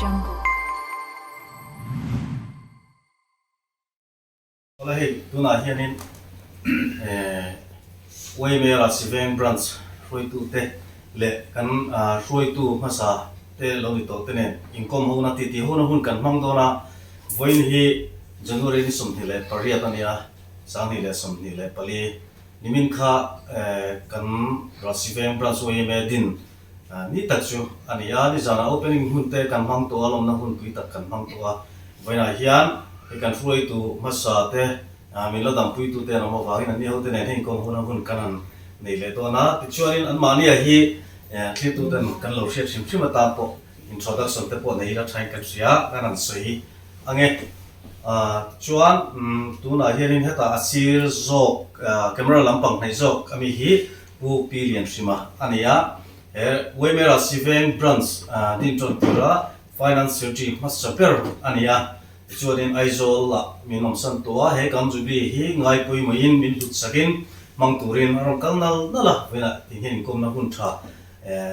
Jungle. Awle hei tunah hianin Waymera Siveng Branch hruaitute leh kan hruaitu hmasa te lo ni tawh te nen inkawm hona titi hona hun kan hmang dawn a, vawiin hi January ni 28 a ni a, 2024 nimin kha kan Rasiveng Branch YMA din ni tak chu a ni a, nizanah opening hun te kan hmang tawh a, lawmna hun pui tak kan hmang tawh a, vawiinah hian hei kan hruaitu hmasa te min la dampuitu te an awm avangin anni hote nen hei inkawm hona hun kan han nei leh dawn a, tichuanin anmahnia hi thlirtu ten kan lo hriat hrim hrim atan pawh introduction te pawh nei ila thain kan hria kan han sawi ange. Chuan tunah hianin hetah a sir zawk camera lampang hnaih zawk ami hi Pu Pi Lianhrima a ni a, he Waymera Siveng Branch din tawn tura Finance Secretary hmasa ber a ni a. Tichuanin Aizawl ah min awmsan tawh a, he Kam Jubilee hi ngaipawimawhin min hlut sakin hmang turin a rawn kal nal nal a, vawiinah ti hian inkawmna hun tha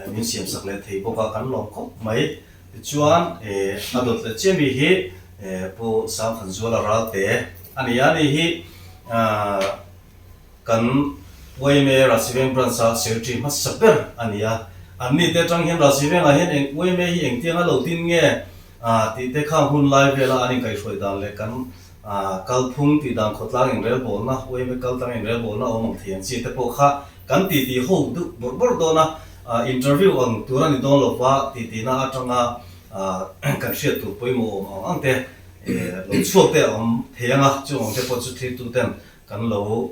min siamsak leh thei bawk a, kan lawm khawp mai. Tichuan a dawt leh chiah mi hi Pu Sangthanzuala Ralte a ni a, ani hi kan yma Rasiveng Branch-a Secretary hmasa ber a ni a, anni te atang hian Rasivengah hian eng yma hi engtianga lo tin nge tih te khang hun lai vela an inkaihhruai dan leh kan kalphung tih dan khawtlang inrelbawlna yma kaltlang inrelbawlna awm ang thei ang chi te pawh kha kan titi ho deuh bawrh bawrh dawn a, interview ang tur a ni dawn lo va titina atanga kan hriat tur pawimawh awm ang ang te lo chhuak te a awm thei ang a, chung ang te pawh chu thiltu ten kan lo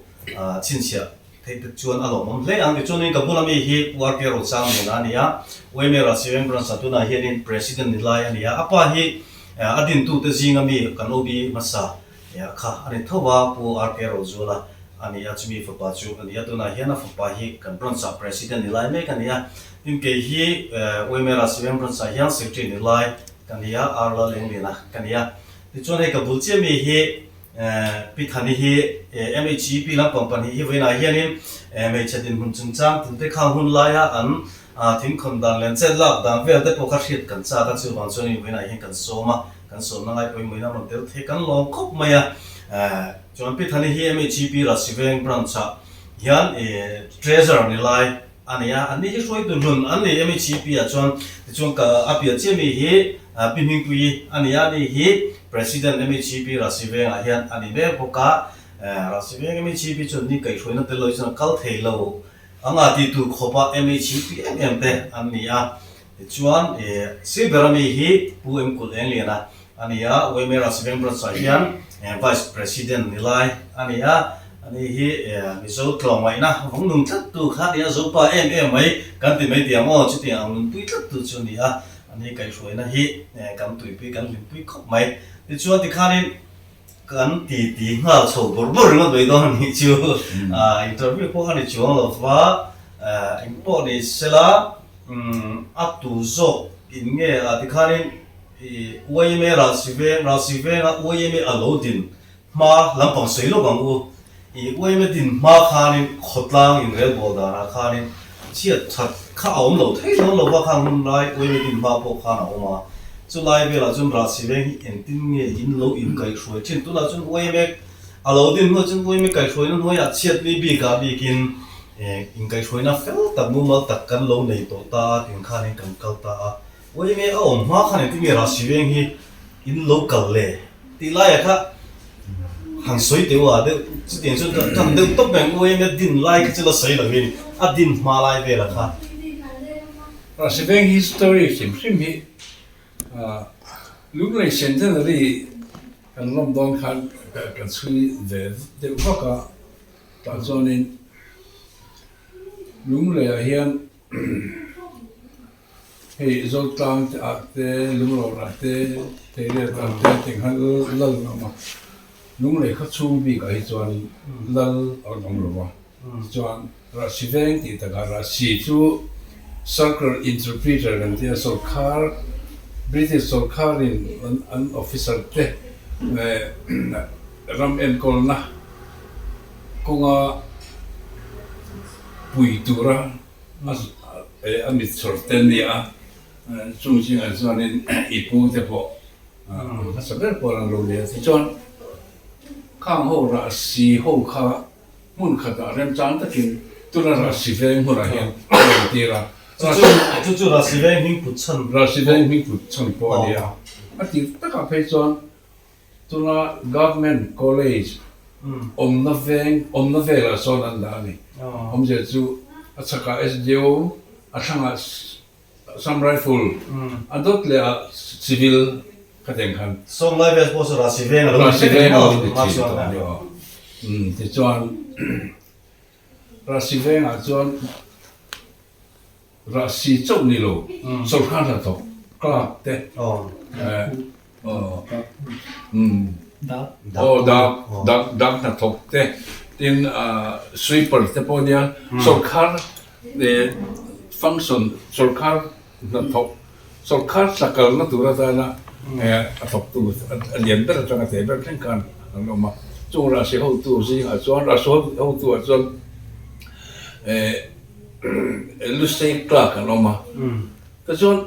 chhinchhiah theih te chuan a lawmawm hle ang. Tichuanin ka bula mi hi Pu RK Rochang nena a ni a, yma Rasiven Branch ah tunah hianin President ni lai a ni a, a pa hi a dintute zinga mi kan OB hmasa kha a ni tho a, Pu RK Rozuala a ni a, chumi fapa chu a ni a, tunah hian a fapa hi kan Branch ah President ni lai mek a ni a, tin kei hi yma Rasiven Branch ah hian Secretary ni lai ka ni a, R Lalengliana ka ni a, tichuan hei ka bul chiah mi hi Pi Thani hi MHEP lampang pahnih hi vawiinah hianin hmeichhe dinhmun chungchang tute khang hun laia an thingkhawn dan leh an chet lak dan vel te pawh kha hriat kan chak a, chuvang chuanin vawiinah hian kan sawm a, kan sawmna ngai pawimawhin a rawn tel thei kan lawm khawp mai a. Chuan Pi Thani hi MHEP Rasiveng Branch-ah hian Treasurer ni lai a ni a, anni hi hruaitu hlun an ni MHEP ah chuan tichuan ka a piah chiah mi hi Pi Hmingpuii a ni a, ani hi President MHEP Rasiveng ah hian a ni mek bawk a, Rasiveng MHEP chuan ni kaihhruaina tel lo hi chuan a kal thei lo anga ti tur khawpa MHEP em em te an ni a, tichuan Silver ami hi Pu M Kulh Engliana A ni a, Waymer Asiveng Branch ah hian Vice President ni lai a ni a, ani hi Mizo tlawmngaihna vawng nung tlat tu kha a ni a, Zopa em em mai kan ti mai tih ang aw, chutiang ang nunpui tlat tu chu a ni a, ani kaihhruaina hi kan tuipui kan hlimpui khawp mai. Tichuan tikhanin kan ti ti nghal chho bawrh bawrh ringawt mai dawn a nih chu, interview pawh a ni chuang lo va, engpawh ni sela a tu zawk in nge a tikhanin I yma Ralsiveng, Ralsivenga yma a lo din hma lampang sawi lawk ang u. I yma din hma khanin khawtlang inrelbawl danah khanin chhiat that kha a awm lo thei dawn lo va, khang hun lai yma din hma pawh khan a awm a. Chu lai velah chuan Ralsiveng hi engtin nge in lo inkaihhruai thin? Tunah chuan yma a lo din hnuah chuan yma kaihhruaina hnuaiah chhiatni bikah bikin inkaihhruaina fel tak mumal tak kan lo nei tawh ta a, tin khanin kan kal ta a. Uaime a awm hma khan engtin nge Rasi veng hi in lo kal le tih laiah kha han sawi teh u a deuh chutiang chuan ka kan deuh tawp mai ang uaime din lai kha chu la sawi lovin a din hma lai velah kha. Rasi veng hi story hrim hrim hi Lunglei Centenary kan lawm dawn khan kan chhui ve deuh vak a, tah chuanin Lungleiah hian Hei Zotlang te ah te, Lungrawr ah te, Theiriat ah te tih khan lal an awm a. Lunglei khaw chhung bik ah hi chuan lal an awm lo va. Tichuan Rahsi veng tih takah Rahsi chu Circle Interpreter kan ti a, sawrkhar British sawrkharin an officer te ram enkawlna kawnga pui tura a mit chhawr te nia. Chung zingah chuanin i pu te pawh hmasa ber pawl an lo ni a. Tichuan, khang ho rahsi ho kha hmun khatah remchang takin tuna rahsi veng hmunah hian a rawn tir a. Chu chu rahsi veng hming put chhan. Rahsi veng hming put chhan pawh a ni a. A tir takah phei chuan Tuna Government College awmna veng awmna velah sawn an dah a ni. Awmzia chu a chhakah SDO, a thlangah Assam Rifle, a dawt leh ah Civil ka teng khan. Sawm lai vel pawh chu Rahsi veng a lo ni vek a ni maw? Rahsi veng a lo ni thin tawh a ni aw. Tichuan Rahsi vengah chuan Rahsi chauh ni lo, sawrkar hnathawk clerk te, aw dak dak dak hnathawk te, tin sweeper te pawh nia, sawrkar function sawrkar hnathawk sawrkar tlakalna tur atana a thawktu a lian ber atanga te ber thleng khan an awm a, chung rahsi hotu zingah chuan rahsi hotu ah chuan Lusei clerk an awm a, tichuan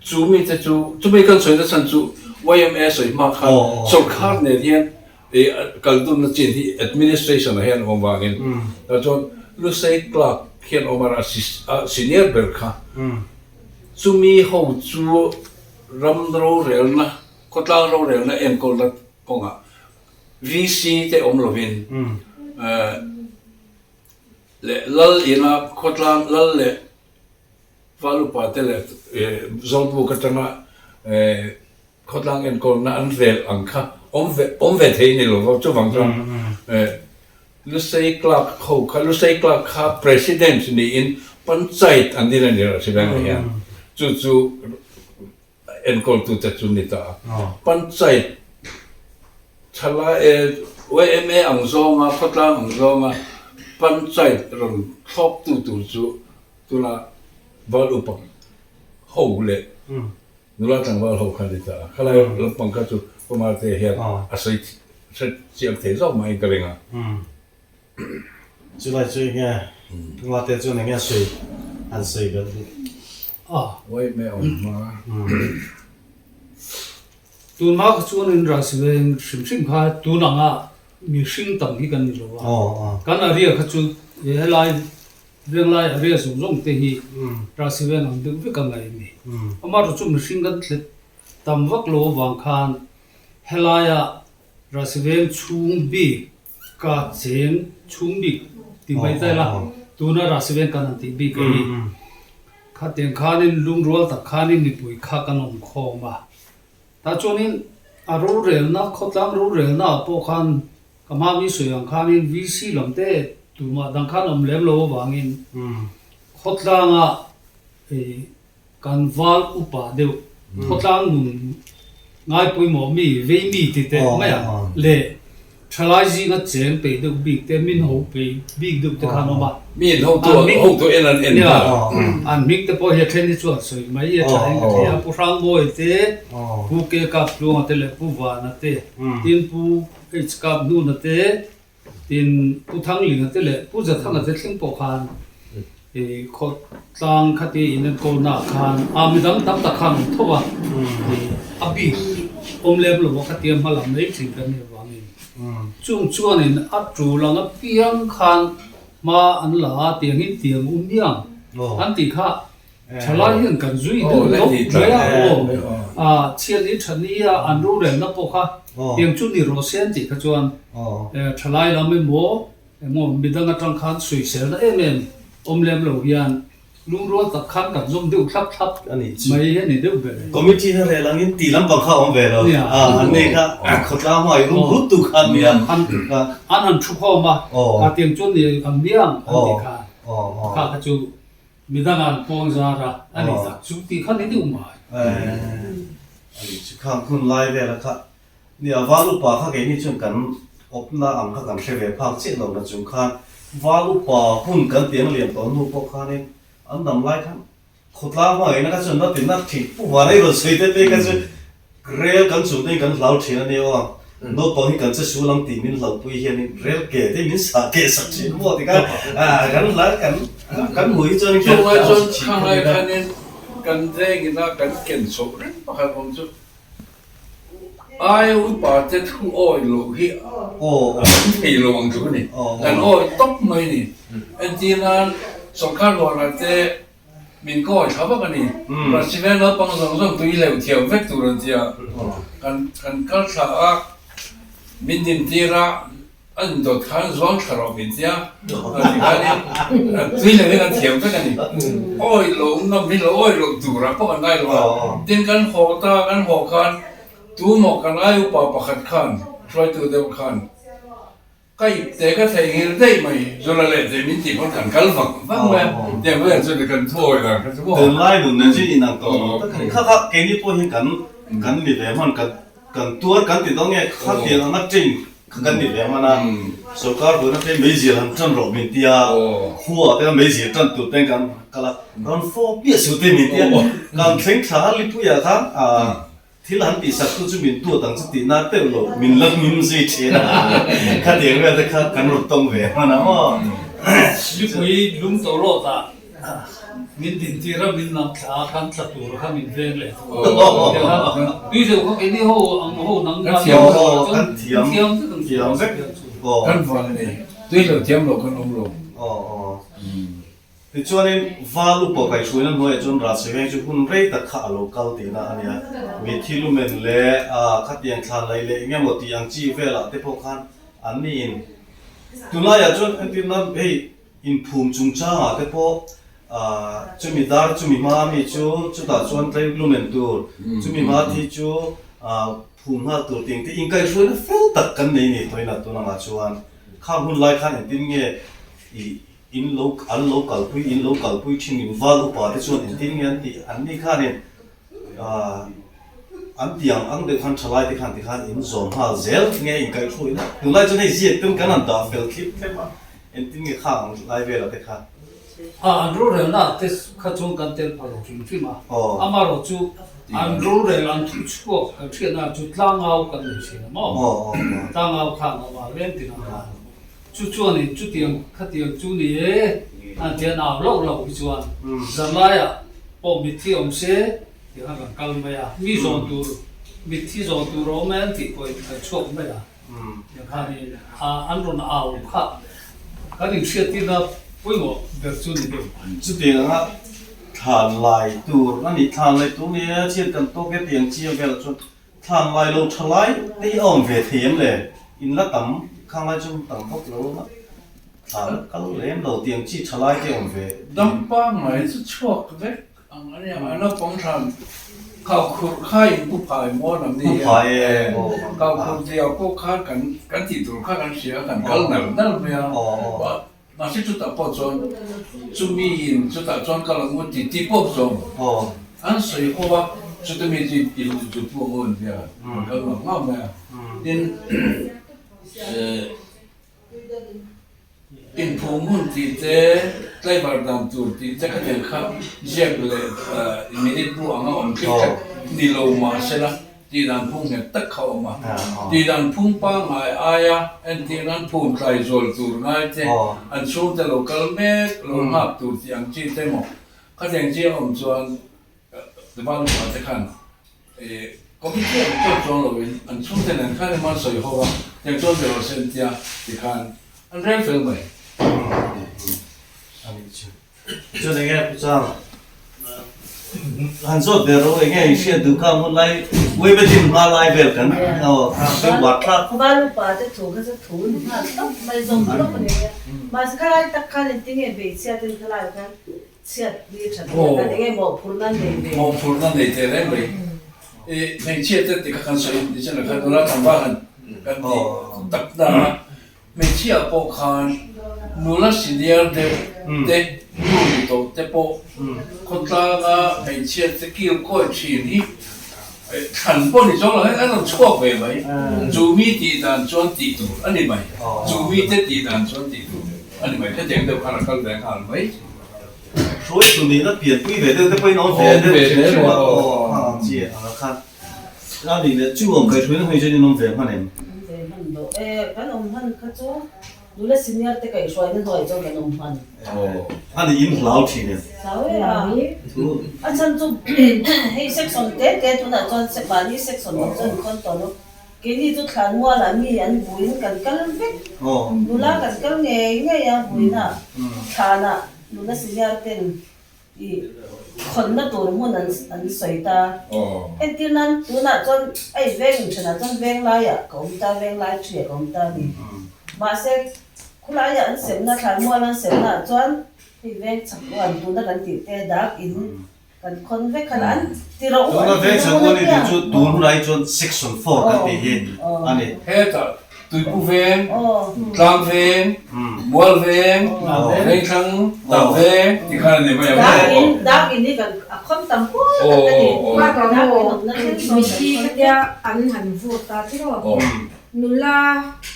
chu mite chu chumi kan sawi nachhan chu yma sawi hma khan sawrkar nen hian kal dunna chin hi administration ah hian a awm vangin tichuan Lusei clerk hian awm a a senior ber kha chumi ho chu ram rorelna khawtlang rorelna enkawlna kawngah VC te awm lovin leh lal ina khawtlang lal leh val upa te leh Zawlbuk atanga khawtlang enkawlna an rel ang kha awm ve awm ve thei ni lo va chuvang chuan Lusei Clerk ho kha Lusei Clerk kha President niin Panchayat an din a ni rah Shillong ah hian chu chu Enkawltute chu ni ta a. Panchayat thalai yma ang zawnga, khawtlang ang zawnga Panchayat rawn thlawptu tur chu tuna val upa ho leh nula tlangval ho kha ni ta a. Khalai lampang kha chu Pamarte hian a sawi hre chiang thei zawk mahin ka ring a. Chulai chu enge Ngate chuan enge a sawi an sawi belh duh. Uai mai awm hma. Tun hma kha chuan in rah si ve hrim hrim kha tun anga mihring tam hi kan ni lo a. Kan area kha chu helai venglai area zawng zawng te hi rah si veng ang deuh vek a ngaih a ni. Amaherawhchu chu mihring kan thlet tam vak lo avang khan helaia Rahsiveng chhung bik ka cheng chhung bik tih mai ta ila, tuna Rahsiveng kan han tih bik a ni. Khatiang khanin lungrual tak khanin mipui kha kan awm khawm a. Tah chuanin a rorelna, khawtlang rorelna ah pawh khan ka hma mi sawi ang khanin VC lam te tumah dang khan awm lem lo avangin khawtlanga Kan val upa deuh khawtlang nun ngai pawimawh mi vei mi ti teh mai a leh thalai zinga cheng peih deuh bik te min ho peih bik deuh te khan awm a. Mi in hotu hotu en an en nghal. An hming te pawh hi a then hi chuan sawi mai a tha in ka thei a Pu Hrangbawi te Pu Ke Kap Tluanga te leh Pu Vana te tin Pu H Kap Hnuna te Tin, Pu Thanglinga te leh Pu Zathanga te thleng pawh khan i khawtlang khati inenkawlna ah khan a midang tam tak khan awm tho a, i a bik awm lem lo a khatia hma lam mai thin kan nih avangin chung chuanin a tul ang apiang khan hma an la a tiangin tiang um miang an tih kha Thalai hian kan zui deuh tawp mai a aw. A chhiat ni tha ni a an rorelna pawh kha tiang chu ni rawh se an tih kha chuan thalai lam emaw emaw midang atang khan sawiselna em em awm lem lo hian lungrual tak khan kan zawm deuh thlap thlap mai a ni deuh ber e. Committee kha rel angin tih lampang kha a awm ve lo. An nei kha khawtlang hmai rum rut tu kha an nia. An han thu khawm a, tiang chuan ni ang miang an tih kha kha kha chu Midang an pawn zar a, a ni tak chu tih kha ni deuh mai. A ni chu khang hun lai vel a kha nia val upa kha keini chuan kan awpna ang kha kan hre ve phak chiah lo na chung khan val upa hun kan tiang liam tawh hnu pawh khanin an dam lai khan khawtlang hmangaihna kha chuan na ti na thih pu van ei rawn sawi te te kha chu Rel kan chung te hi kan hlau thin a nia aw. Naupang hi kan che sul ang tih min hlauhpui hianin rel ke te min sah keh sak thin maw ti khan kan hla kan kan hmuh hi chuan Chunglai chuan khanglai khanin kan. kan vengin a kan ken chhoh reng pakhat awm chu Ai upa te thu awi loh hi an thei lo ang chu a ni. Kan awi tawp mai a ni. Entir nan sawrkar luahna te min kawi thla vak a ni. President naupang zawng zawng tui hleuh thiam vek tur an tia. Kan kan kal thla a, min dintir a. An dawt khan zuang thla rawh min tia, a ti khanin tui leh in an thiam vek a ni. Awi lo ngam hi lo awi loh turah pawh kan ngai lo a, tin kan haw ta kan haw khan tumaw kan ai upa pakhat khan hruaitu deuh khan ka ip te ka theihnghilh daih mai zula leh teh min tih pawn kan kal vak vak mai a, tiang vel chu kan thu awi dan kha chu maw. Tunlai nun nen chu inang tawh lo tak a ni. Kha kha keini pawh hian kan kan ni ve hman kan kan tuar kan ti dawn nge khatiang anga train Kha kan ni ve hman a, sorkar buaina te meizial han tan rawh min tia, khuaah te meizial tan tur ten kan kal a, rawn fawp piah suh te min tia, kan thleng thla a lipuiah khan thil han tihsak tu chu min duat ang chu tihna teuh lo, min la hmim zui thin a, khatiang vel te kha kan rawn tawng ve hman a maw. Lipui lung tawh lawt ah Min dintir a, min nang thla a, kan tla tur kha min veng leh thung a. Tui deuh kha keini ho ang ho nang khan kan thiam thiam vek ang thiam vek kan van a ni. Tui lo thiam lo kan awm lo. Tichuanin Val upa kaihhruaina hnuaiah chuan Ralseveng chu hun rei tak kha a lo kal tihna a nia. Mitthi lumen leh khatiang thlan laih leh eng emaw tih ang chi velah te pawh khan anniin tunlaiah chuan entirna hei Inphum chungchangah te pawh chumi dar chumi hma mi chu chutah chuan tlei lumen tur, chumi hma thi chu phum nghal tur tih te inkaihhruaina fel tak kan nei ni tawhin a tun angah chuan khang hun lai khan engtin nge ih in lo an lo kalpui in lo kalpui thin in val upa te chuan engtin nge an tih an ni khanin An ti ang ang deuh khan thalai te khan tikhan in zawm nghal zel nge inkaihhruaina tunlai chuan hei ziak ten kan han dah fel thlip thlep a, engtin nge khang ang lai vela te kha. A, an rorelna te kha chuan kan tel pha lo hrim hrim a, amaherawh chu an rorel an thu chhuak kan hriatna chu tlangau kan nei thin a maw? Tlangau khan a awm a, reng tin ang khan chu chuanin chutiang khatiang chu ni e an ti an au loh loh hi chuan zanlaiah pawh mitthi awm se Ti khan kan kal mai a, mi zawn tur, mitthi zawn tur a awm em tih pawhin kan chhuak mai a. Tiang khanin an rawn au kha kan inhriattirna pawimawh ber chu ni deuh. Chutiang anga thlan lai tur a nih, thlan lai tur nia chhiat kan tawk e tiang chiang velah chuan thlan lai lo tha lai te hi a awm ve thei em le? In la tam khang lai chuan tam vak lo a, thlan kal lem lo tiang chi tha lai te awm ve. Dam pangngai chu chhuak vek Ang a nia, a naupang hran kau khurh kha in pu phai maw nam ni hian kau khurh tih ah pawh khan kan kan tih tur kha kan hria kan kal nal nal mai a, mahse chutah pawh chuan chumi in chutah chuan kal ang u ti tih pawh zawm an sawi ho a, chuta mi chu i luh chu pu ang u an tia kan kal nal nal mai a, tin Inphum hun tih te, tlaivar dan tur tih te kha tel kha ziak leh minute bu anga awm thlek thlek ni lo mah sela tih dan phung nghet tak kha a awm a. Tih dan phung pangngai aia entir nan phum tlai zual tur ngai te, an chhungte lo kal mek lo nghak tur tih ang chi te maw khatiang chi a awm chuan Van upa te khan Committee ang pawh chuang loin an chhungte nen khan emaw an sawi ho a, tiang chuan ber rawh se an tia ti khan an rel fel mai. A nih chu. Chuan enge Pu Chang han zawt ve rawh enge i hriat duh kha hun lai Uibedim hma lai vel kan deuh var thlak. Van upa te thu kha chu thu ni nghal tawp mai zawm tawp a ni a. Mahse khalai tak khan engtinge hmeichhia ten khalai khan Chhiat hi that hian kan enge mawhphurhna nei ve? Mawhphurhna nei teh reng mai. I hmeichhia te ti kha kan sawi ni chuan khan nula tlangval han kan ti tak na a, hmeichhia pawh khan nula senior deuh te nu ni tawh te pawh khawtlanga hmeichhia te kil kawi thin hi thlan pawh ni chuang lo hian an rawn chhuak ve mai. Chu mi tih dan chuan tih tur a ni mai. Chu mi te tih dan chuan tih tur. A ni mai, hetiang deuh khan a kal ve nghal mai. Hruai tu nihna pianpui ve deuh te pawhin awm ve deuh hrim hrim a, aw hang ang chi ang a khan. A nih leh chu awm kaihhruaina hmui chuan in awm ve hman em? Awm ve hman lo e, kan awm hman kha chu Nula senior te kaihhruaina hnuai chuan kan awm hman. A ni in hlau thin em? Hlau e a. A chhan chu hei section te te tunah chuan mahni section lo chuan khawn tawh lo. Keini chu thlanmualah mi an buin kan kal vek. Nula kan kal ngei ngei a buina thlanah nula senior ten I khawnna tur hmun an an sawi ta. Entir nan tunah chuan hei veng inthenah chuan veng laiah ka awm ta, veng lai ṭhiah ka awm ta a ni. Mahse khulaiah an semna, thlanmual an semnaah chuan hei veng chhak uan tuna kan tih te dak in kan khawn vek khan an ti rawh u an Tuna ti veng chhak na uan i hmun tih chu tun hunah hi chuan section four kan tih hi a ni. Hetah Tuipu veng, tlang veng, mual veng, vengthlang, tah veng tih khan a ni mai ang maw? Dak in hi kan a khawn tam pur tak a ni. Bakah maw mithi khatia an han vur ta tiraw nula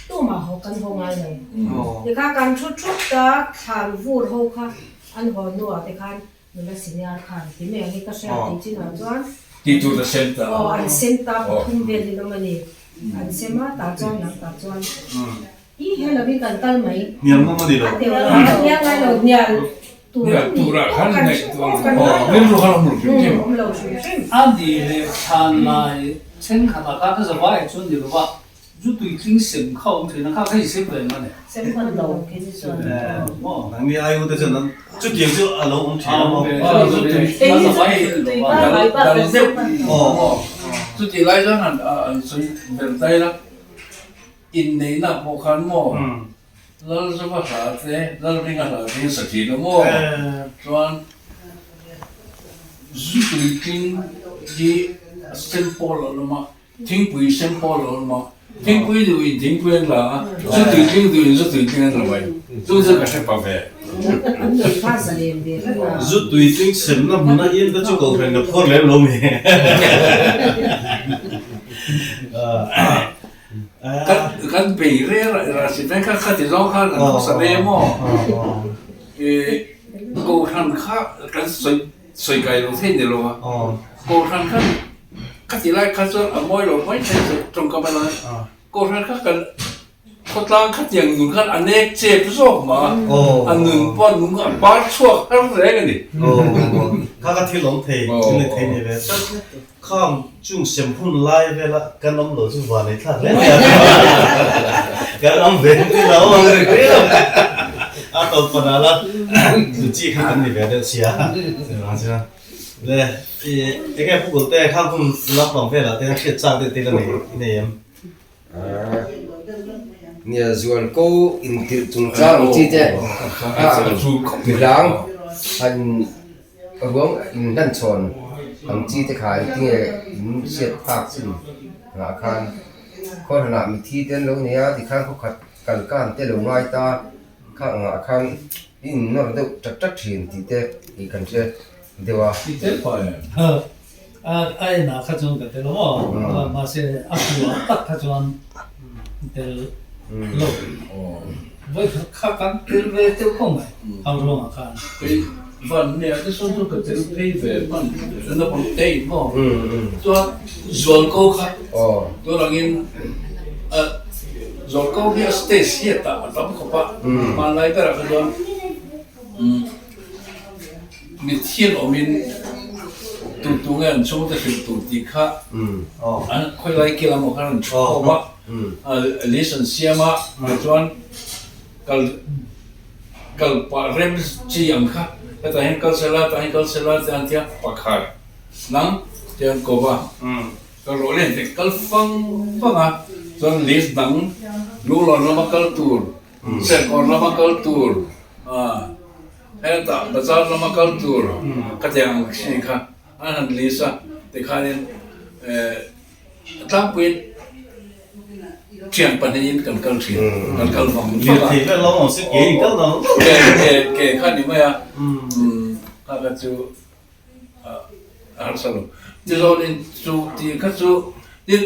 tumah haw kan haw ngai lo. Tikha kan thu thut ta thlan vur ho kha an haw hnuah te khan nula senior khan ti mai ang hi ka hria tih chinah chuan Tih tur a sem ta. Aw an sem ta pathum vel in awm a ni. An sem a tah chuan nang tah chuan i he lo in kan kal mai. Hnial ngam a ni lo. A teuh lo a hnial ngai lo hnial tur a ni pawh kan hre pawh kan ngai lo. Rilru khan awm lo hrim hrim. Awm lo hrim hrim. A ni leh thlan lai thenkhatah khan a zavai chuan ni lo va. Zu tui tling sem kha awm thin a, kha kha i sem ve ang a ni. Sem hman lo khi ni chuan. Nang ni ai u te chuan an chutiang chu a lo awm thin a maw? Zu tui tling a zavai hi ni lo va, dal deuh hi. Chutih lai chuan han sawi ber dai la, inneihna pawh khan maw Lalzova hla te, Lalringa hla te hi sa thin a maw? Chuan zu tui tling hi a sem pawh lo lawm a. Thingpui sem pawh lo awm a, thingpui duh in thingpui an la a, zu tui tling duh in zu tui tling an la mai. Chu chu ka hre pa ve. Zu tui tling semna hmuna in te chu kohhran ka phuar lem lo mi. Kan bei rel a si vek a, khati zawng khan an hmasa ve maw? Kohhran kha kan sawi kai lo thei ni lo a, kohhran kha Ka ti lai kha chuan a mawi lo mai thei chu tawngkam a lang a, Kohhran kha kan khawtlang khatiang nun khan a nek chep zawk mah a, a nun pawh a nung a par chhuak har reng a ni. Kha ka thil awm thei, thil ni thei ni ve. Khang chung sem hun lai vela kan awm lo chu van ei thlak hle mai a, kan awm ve ti lo ang ri ri lo. A tawp panah la chi kha kan ni ve deuh sia. Le, i enge Pu Kulte khang hun lampang velah te hriat chak deuh te la nei i nei em? Nia zual ko intirh chungchang ang chi te a mihlang han ruang inhlan chhawn ang chi te kha engtinge in hriat phak chin ngah khan khaw hlanah mithi te an lo nei a tikhan khaw khat kal kan te lo ngai ta kha angah khan i innawr deuh ṭak ṭak ṭhin tih te ih kan hre deuh a. Ti tel pah em? A a enah kha chuan ka tel aw, mahse a hmuh tak kha chuan tel lo. Vawi khat kha kan tel ve deuh khawp mai hau ruangah khan. Kei van nia te sawn chu ka tel phei ve hman naupang te in maw chuan zualko kha tunangin a Zawlko hi a stage hiat ah a tam khawp a, hmanlai berah kha chuan mithian awmin tu tu nge an chhungte hrilh tur tih kha an khawilai kil emaw khan an thu khawm a, list an siam a, tichuan kal kal pah rem chi ang kha hetah hian kal sela tah hian kal sela tih an tia pakhat nang tih an ko va. Ka rawh leh hneh kal fang fang a, chuan list dang Lunglawn lama kal tur, Serkawn lama kal tur, hetah Bazar lama kal tur ka ti ang si kha an han list a, tikhanin a tlangpuiin thian pahnihin kan kal thin, kan kal vang vang a. Ke ke kha ni mai a, kha kha chu. a harsa lo. Tizawnin chu tih kha chu tin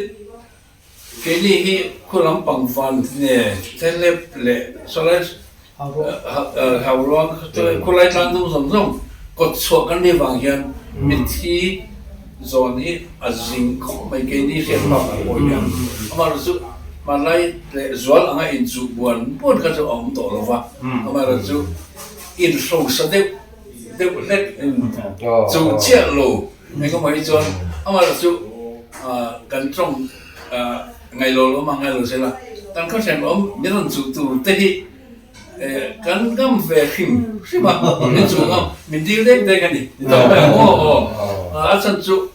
keini hi khu lampang van nge Thelep leh sawlai Hauruang khulai tlang dum zawng zawng kawt chhuah kan nih vang hian mithi zawn hi a zing khawp mai keini hriat phak ah pawh hian amaherawhchu. Hmanlai leh zual anga inchuh buan buan kha chu a awm tawh lo va, amaherawhchu inhrosa deuh deuh hlek inchuh chiah lo engemaw hi chuan amaherawhchu kan tawng ngailo lo mah ngailo sela kan khaw thenawm min rawn chuh tur te hi kan ngam ve hrim hrim a, min chuh ngam min dil dek dek a ni ti tawh mai ang aw aw a chhan chu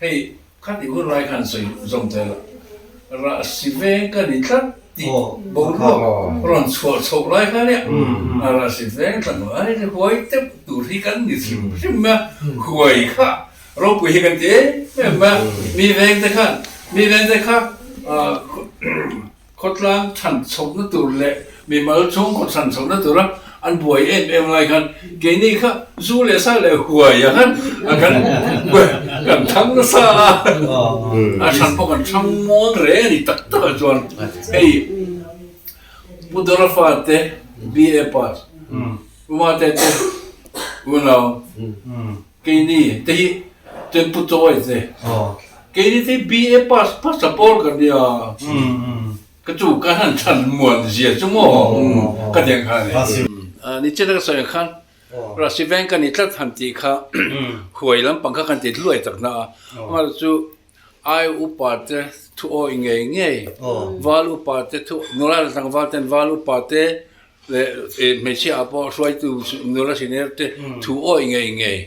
Hei, khatih hun lai khan sawi zawm ta ila, Rahsi veng ka ni tlat tih boruak rawn chhuah chhoh lai kha nia, a rahsi veng tlat lo, ai huai teuh tur hi kan ni hrim hrim mai a, huai kha ropui hi kan ti em em mai a, mi veng te khan, mi veng te kha Khawtlang chhan chhohna tur leh mimal chhungkaw chhan chhohna tura an buai em em lai khan keini kha zu leh sa leh huai ah khan kan kan thang nasa a, a chhan pawh kan thang muang reng a ni tak tak ah chuan hei Pu Dora fate BA pass, Pu Mate te unau Keini te hi chuan Pu Chawi te keini te hi BA pass hmasa pawl ka nia ka chu ka han chhan muan zia chu maw ka deng kha a ni. Nichina ka sawi ang khan Rasi veng ka ni tlat han tih kha huai lampang kha kan ti hluai tak na a, amaherawhchu chu ai upa te thu awi ngei ngei val upa te thu nula leh tlangval ten val upa te leh hmeichhia ah pawh hruaitu nula senior te thu awih ngei ngei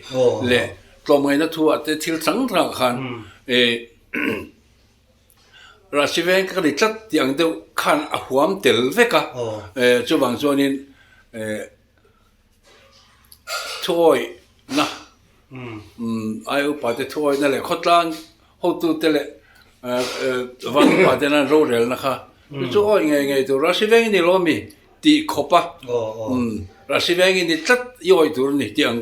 leh tlawmngaihna thu ah te thil hrang hrang ah khan Rahsi veng ka ni tlat tih ang deuh khan a huam tel vek a, chuvang chuanin thu awihna ai upa te thu awihna leh khawtlang hotute leh van upa te nan rorelna kha chu chu awih ngei ngei tur Rahsi veng i ni lo ami tih khawp a Rahsi veng i ni tlat i awih tur a ni tih ang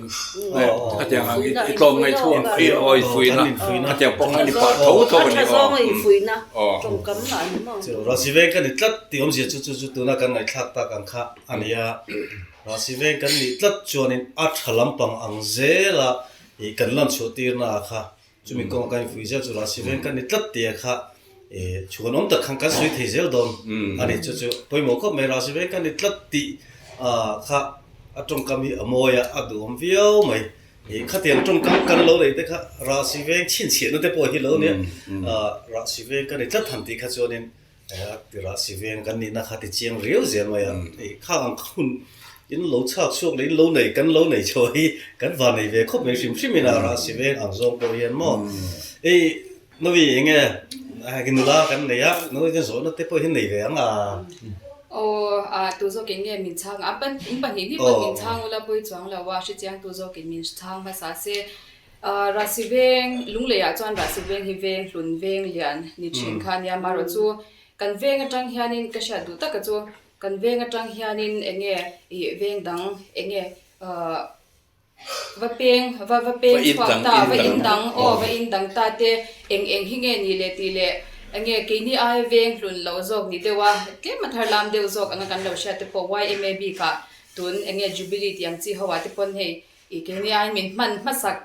khatiang ang i tlawm ngaih thu ang i awih fuihna khatiang pawh kha a ni pah tho tho a ni aw. Rahsi veng ka ni tlat tih awmzia chu chu chu tuna kan ngaihthlak tak ang kha a ni a. Rahsi veng kan nih tlat chuanin a tha lampang ang zela ih kan lan chhuah tirna ah kha chumi kawnga kan infuih zel chu Rahsi veng kan ni tlat tih ah kha ih chhuan awm tak khan kan sawi thei zel dawn a ni. Chu chu pawimawh khawp mai Rahsi veng kan ni tlat tih ah kha a tawngkam hi a mawi a, a duhawm viau mai. Ih khatiang tawngkam kan lo neih te kha Rahsi veng chhinchhiahna te pawh hi lo nia ah Rahsi veng kan ni tlat han tih kha chuanin A tirah si veng kan nihna kha ti chiang riau zel mai a, hei khang ang hun in lo chhak chhuak leh in lo nei kan lo nei chho hi kan van nei ve khawp mai hrim hrim in a rah si veng ang zawng pawh hian maw hei Novi eng nge nula kan nei a Novi hian zawhna te pawh hi nei ve ang a. Aw a tu zawkin nge min chhang a pan in pahnih ni pawn min chhang ula pawi chuang lo a hrechiang tu zawkin min chhang hmasa se Rahsi veng, Lungleiah chuan Rahsi veng hi veng hlun veng lian ni thin kha a nia. Marawh chu kan veng atang hianin ka hriat duh taka chu kan veng atang hianin eng nge ih veng dang eng nge ahh va peng va va peng chhuak ta va in dang aw va in dang ta te eng eng hi nge ni le tih leh eng nge keini ai veng hlun loh zawk ni deuh a tlem a thar lam deuh zawk anga kan lo hriat te pawh yma bikah tun eng nge Jubilee tih ang chi ho ah te pawn hei I keini aiin min hman hmasak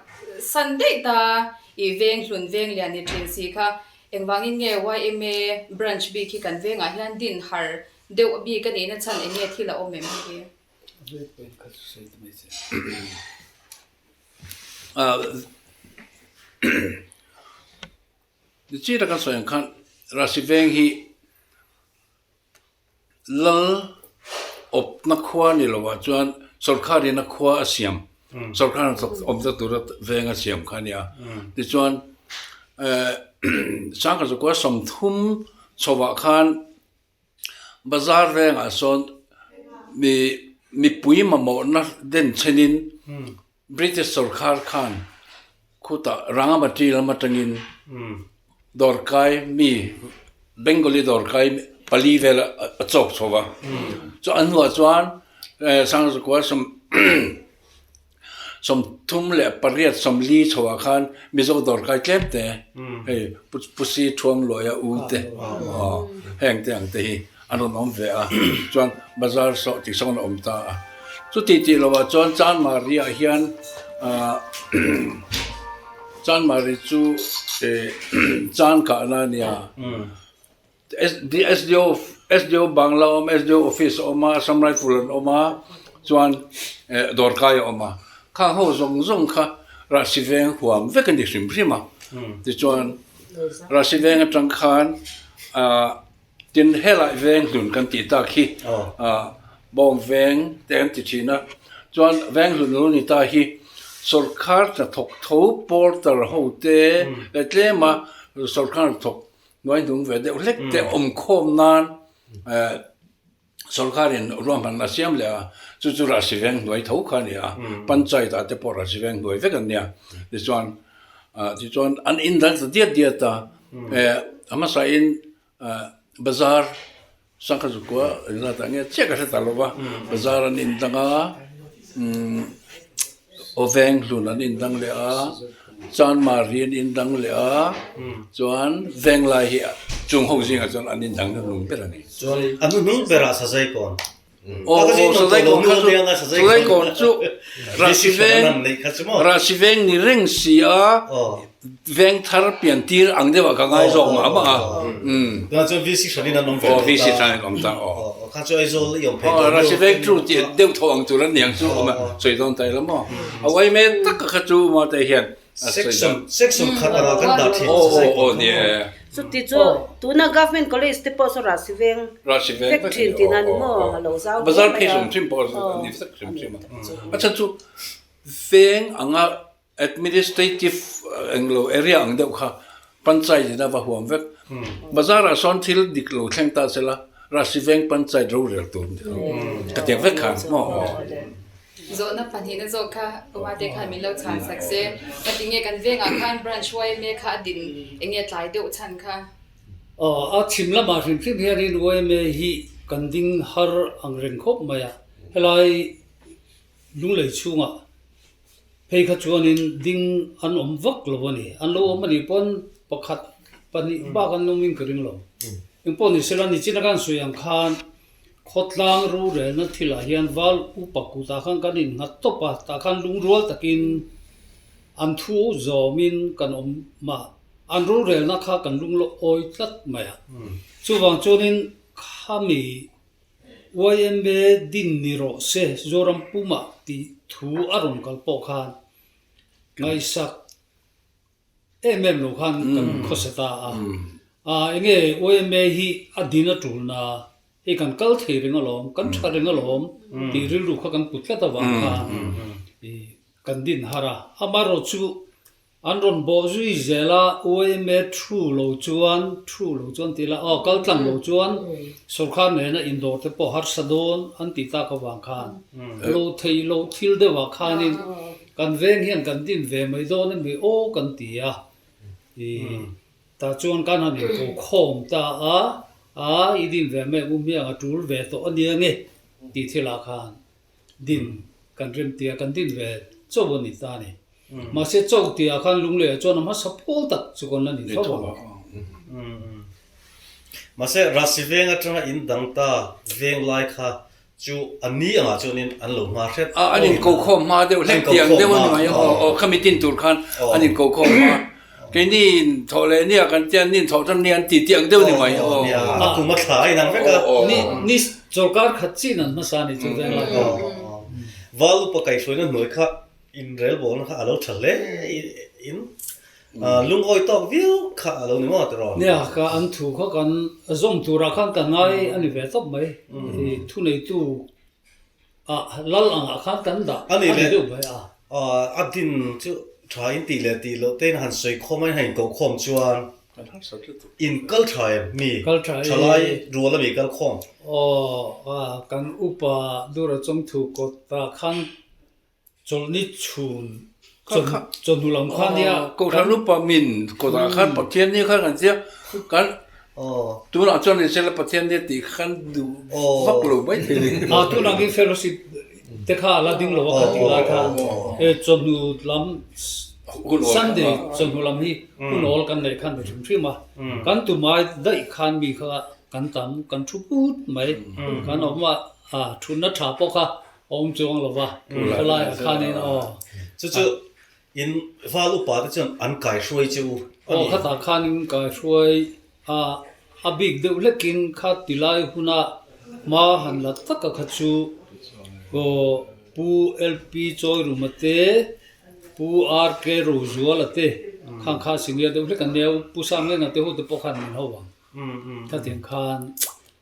san daih ta, i veng hlun veng lian ni thin si kha. Engvangin nge yma branch bik hi kan vengah hian din har deuh bik a nihna chhan eng nge thil a awm em hei hi? Nichina kan sawi ang khan Rahsi veng hi Lal awpna khua ni lovah chuan sorkarin a khua a siam, sorkar hnathawk awmna tura veng a siam kha a ni a. Tichuan eh Sangha zakua 30 chhovah khan bazar vengah sawn mi mipui mamawhna denchhenin British sorkar khan khutah Rangamati lam atangin dawrkai mi Bengali dawrkai pali vel a chawk chho va. Chu a hnuah chuan Sangzakua 38 40 chhoah khan Mizo dawrkai tlem te hei Pusi Thuamluaia u te heng te ang te hi an rawn awm ve a, chuan bazar sawh tih sawn a awm ta a. Chuti tih lovah chuan Chanmari ah hian ah Chanmari chu eh chan kahna a nia. SDO SDO bangla a awm SDO office a awm a Assam Rifle an awm a chuan dawrkai a awm a khang ho zawng zawng kha Rahsi veng huam vek a ni hrim hrim a tichuan Rahsi veng atang khan ah Tin, helai veng hlun kan tih tak hi bawng veng te an ti thin a, chuan veng hlun lo ni ta hi sawrkar hnathawk tho porter ho te leh tlema sawrkar hnathawk hnuai hnung ve deuh hlek te awm khawm nan sawrkarin ruahmanna a siam leh a, chu chu Rahsi veng hnuai tho kha a ni a, panchayat ah te pawh Rahsi veng hnuai vek an nia, tichuan tichuan an indang ta diat diat a. A hmasain bazar sangha zukua engzat ah nge chiah ka hre ta lo va, bazar an indang a, aw veng hlun an indang leh a, chanmari an indang leh a, chuan venglai hi chung ho zingah chuan an indang na hnung ber a ni. Chuan a hnuhnung berah sazai kawn. Aw aw sazai kawn kha chu sazai kawn chu Rahsi veng Rahsi veng ni reng si a veng thar pian tir ang deuh ah ka ngai zawk mah mah a umm Tunah chuan VC hranin an awm ve aw VC hranin an awm ta aw aw kha chu Aizawl i awm phei tawh Rahsi veng chu tih deuh tho ang tur an ni ang chu awm a sawi dawn ta ila maw a uai mek tak kha chu mate hian Section section khat anga kan dah thin aw aw aw ni e. Chuti chu tuna government college te pawh saw Rahsi veng vek thin tihna a ni maw a lo zau hle mai a. Bazar phei hrim hrim pawh a ni vek hrim hrim a. A chhan chu veng anga administrative englo area ang deuh kha panchayat in a va huam vek. Bazar ah sawn thil dik lo thleng ta sela Rahsi veng panchayat rorel tur a ni tho. Ka tiang vek khan maw. Zawhna pahnihna zawk kha Pumate khan min lo chhan sak se. Ka ti nge kan vengah khan branch yma kha a din eng nge tlai deuh chhan kha? Aw, a chhim lamah hrim hrim hianin yma hi kan ding har ang reng khawp mai a. Helai lunglei chhungah phei kha chuanin ding an awm vak lo a ni. An lo awm a nih pawn pakhat pahnih bak an awmin ka ring lo. Engpawh ni sela nichina kan sawi ang khan Khawtlang rorelna thilah hian val upa kutah khan kan innghat tawp a, tah khan lungrual takin an thu zawmin kan awm a, an rorelna kha kan lungloh awi tlat mai a. Chuvang chuanin khami yma din ni rawh se Zoram pumah tih thu a rawn kal pawh khan ngaihsak Em em lo khan kan khawsa ta a. A enge yma hi a din a tulna hei kan kal thei reng alawm, kan tha reng alawm tih rilru kha kan put tlat avang khan i kan din har a. Amaherawh chu an rawn bawh zui zel a, yma thu lo chuan, thu lo chuan tih ila aw kal tlang lo chuan sawrkar nena indawr te pawh harsa dawn an tih tak avang khan lo thei lo thil deuhah khanin Kan veng hian kan din ve mai dawn em ni aw kan ti a, i tah chuan kan han inko khawm ta a, a i din ve mai ang u hmiang a tul ve tawh a nia nge tih thilah khan din kan rem tia kan din ve cho a ni ta a ni. Mahse cho tihah khan Lungleiah chuan a hmasa pawl tak chu kan la ni tho ang. Mahse Rahsi veng atanga in dang ta veng lai kha Chu a ni angah chuanin an lo hma hret. A, an inkokhawm hma deuh hlek tiang deuh a ni mai a, aw, aw, khami tin tur khan an inkokhawm hma. Keini in thawh leh nia kan tia, ni in thawh tan nia an ti tiang deuh a ni mai, aw. Nia, a kum a thla a inang vek a. Ni, ni chawlkar khat chin an hmasa a ni chu veng lai kha. Val upa kaihhruaina hnuai kha inrelbawlna kha a lo tha hle in Lungawi tawk viau kha a lo ni maw tiraw? Nia, ka an thu kha kan zawm turah khan ka ngai a ni ve tawp mai. Thuneitu ah lal angah khan kan dah a ni deuh mai a. A din chu tha in tih leh tih loh tein han sawi khawm a, in han inkoh khawm chuan in kal tha em mi? Thalai rual a mi kal khawm? Aw, kan upa Dura Chawngthu kawtah khan Chawlhni chhun chawhnu lam kha nia. Kohhran upa min kawtah khan Pathian ni khan kan tia kan tunah chuan ni sela Pathian nia tih khan duh vak lo mai thei ni. A tunah khi fellowship te kha a la ding lo a kha tih lai khan e chawhnu lam Sunday chawhnu lam hi hun awl kan neih khan ni hrim hrim a kan tumai daih khan mi kha kan tam kan thu put mai kan awm a thutna tha pawh kha Awm chuang lo va, khawlai ah khanin aw. Chu chu in val upa te chuan an kaihruai che u a ni. Aw khatah khanin kaihruai a. A bik deuh hlekin kha tilai huna hma han la taka kha chu aw Pu LP Chawiruma te, Pu RK Rozuala te khang kha senior deuh hlek an nia, Pu Sanglenga te ho te pawh khan min ho ang. Khatiang khan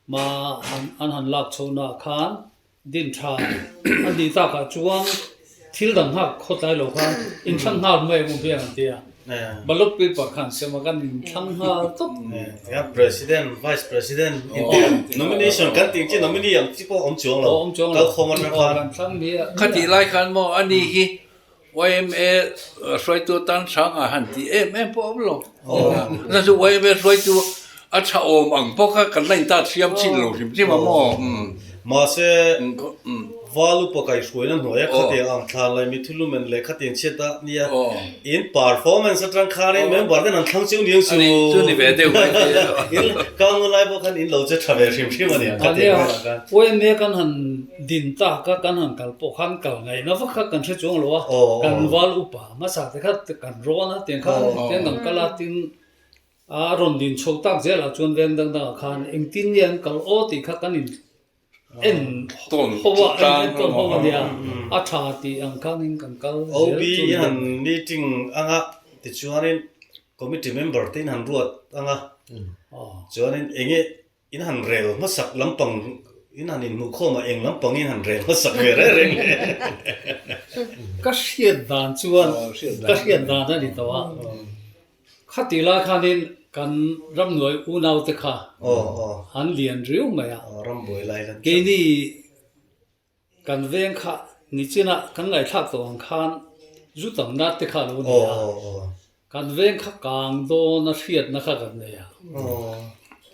hma an han lak chhohnaah khan Din tha a nih takah chuan thil dang nghak khawtlai lo khan inthlang nghal mai ang u biang an ti a, ballot paper khan sem a kan inthlang nghal tawp. Tia President, Vice President nomination kan tih chi nominee ang chi pawh awm chuang lo, kal khawm atang khan. Kan thlang mi a. Khatih lai khan maw ani hi yma hruaitu atan hrang a han tih em em pawh a awm lo. Chuan chu yma hruaitu a tha awm ang pawh kha kan la intat hriam chin lo hrim hrim a maw? Mahse, val upa kaihhruaina hnuaia khatiang ang thlan leh mi thulumen leh khatiang chhiat a nia in performance atang khanin member ten an thlang chiu niang chu. Chu ni ve deuh mai thei a. In kang lai pawh khan in lo che tha ve hrim hrim a ni ang khatiang velah khan. Yma kan han Din tak a kan han kal pawh khan kal ngaihna vak kha kan hre chuang lo a, kan val upa hmasa te kha kan rawn a, tiang kha tiang kan kal a, tin a rawn din chho tak zel ah chuan veng dang dang ah khan engtin nge an kal aw tih kha kan in en ho a, en tawn ho a nia, a tha tih ang khan in kan kal zel chu ni. OB han meeting anga tichuanin committee member te in han ruat anga chuanin enge In han rel hmasak lampang in han inhmuh khawm a, eng lampang in han rel hmasak ve reng reng le? Ka hriat dan chuan ka hriat dan a ni tawh a, khatih lai khanin kan ramhnuai unaute kha an lian riau mai a, keini Kan veng kha nichin ah kan ngaihthlak tawh ang khan zu tamna te kha lo ni a, kan veng kha kang dawn a hriatna kha kan nei a,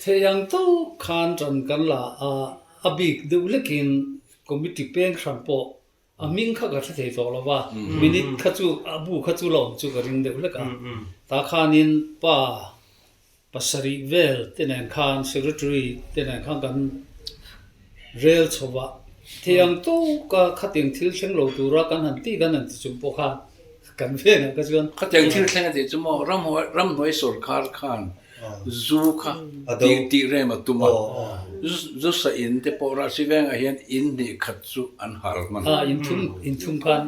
thei ang tawk khan tan kan la a, a bik deuh lekin committee peng hran pawh a hming kha ka hre thei tawh lo va, minute kha chu a bu kha chu la awm chu ka ring deuh lek a, tah khanin pa Pasarih vel te nen khan secretary te nen khan kan rel chho a, thei ang tawka khatiang thil thleng lo tura kan han tih kan han ti chung pawh khan kan vengah kha chuan Khatiang thil thleng a tih chu maw ramhnuai sorkar khan zu kha tih rem a tum a, zu sa in te pawh Rahsi vengah hian in hnih khat chu an hal hman. A inthum inthum khan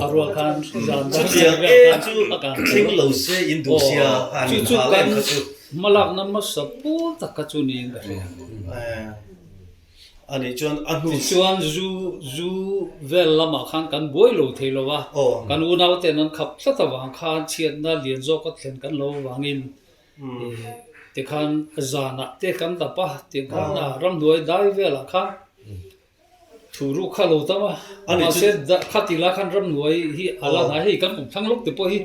a rual khan zan dar Chutiang vel e khan chu a kang thleng lo se in duh sia an Chu chu hal kan em kha chu. hmalakna hmasa pawl tak kha chu niin ka hria. A nih chuan a hnu. Tichuan zu zu vel lamah khan kan buai lo thei lo a, kan unau ten an khap tlat avang khan chhiatna lian zawk a thlen kan lo avangin Tikhan zanah te kan dap a, tikhan a ramhnuai dai velah khan thu ruk kha a lo tam a, mahse khati lai khan ramhnuai hi a la hnai hei kan kum thlang lawk te pawh hi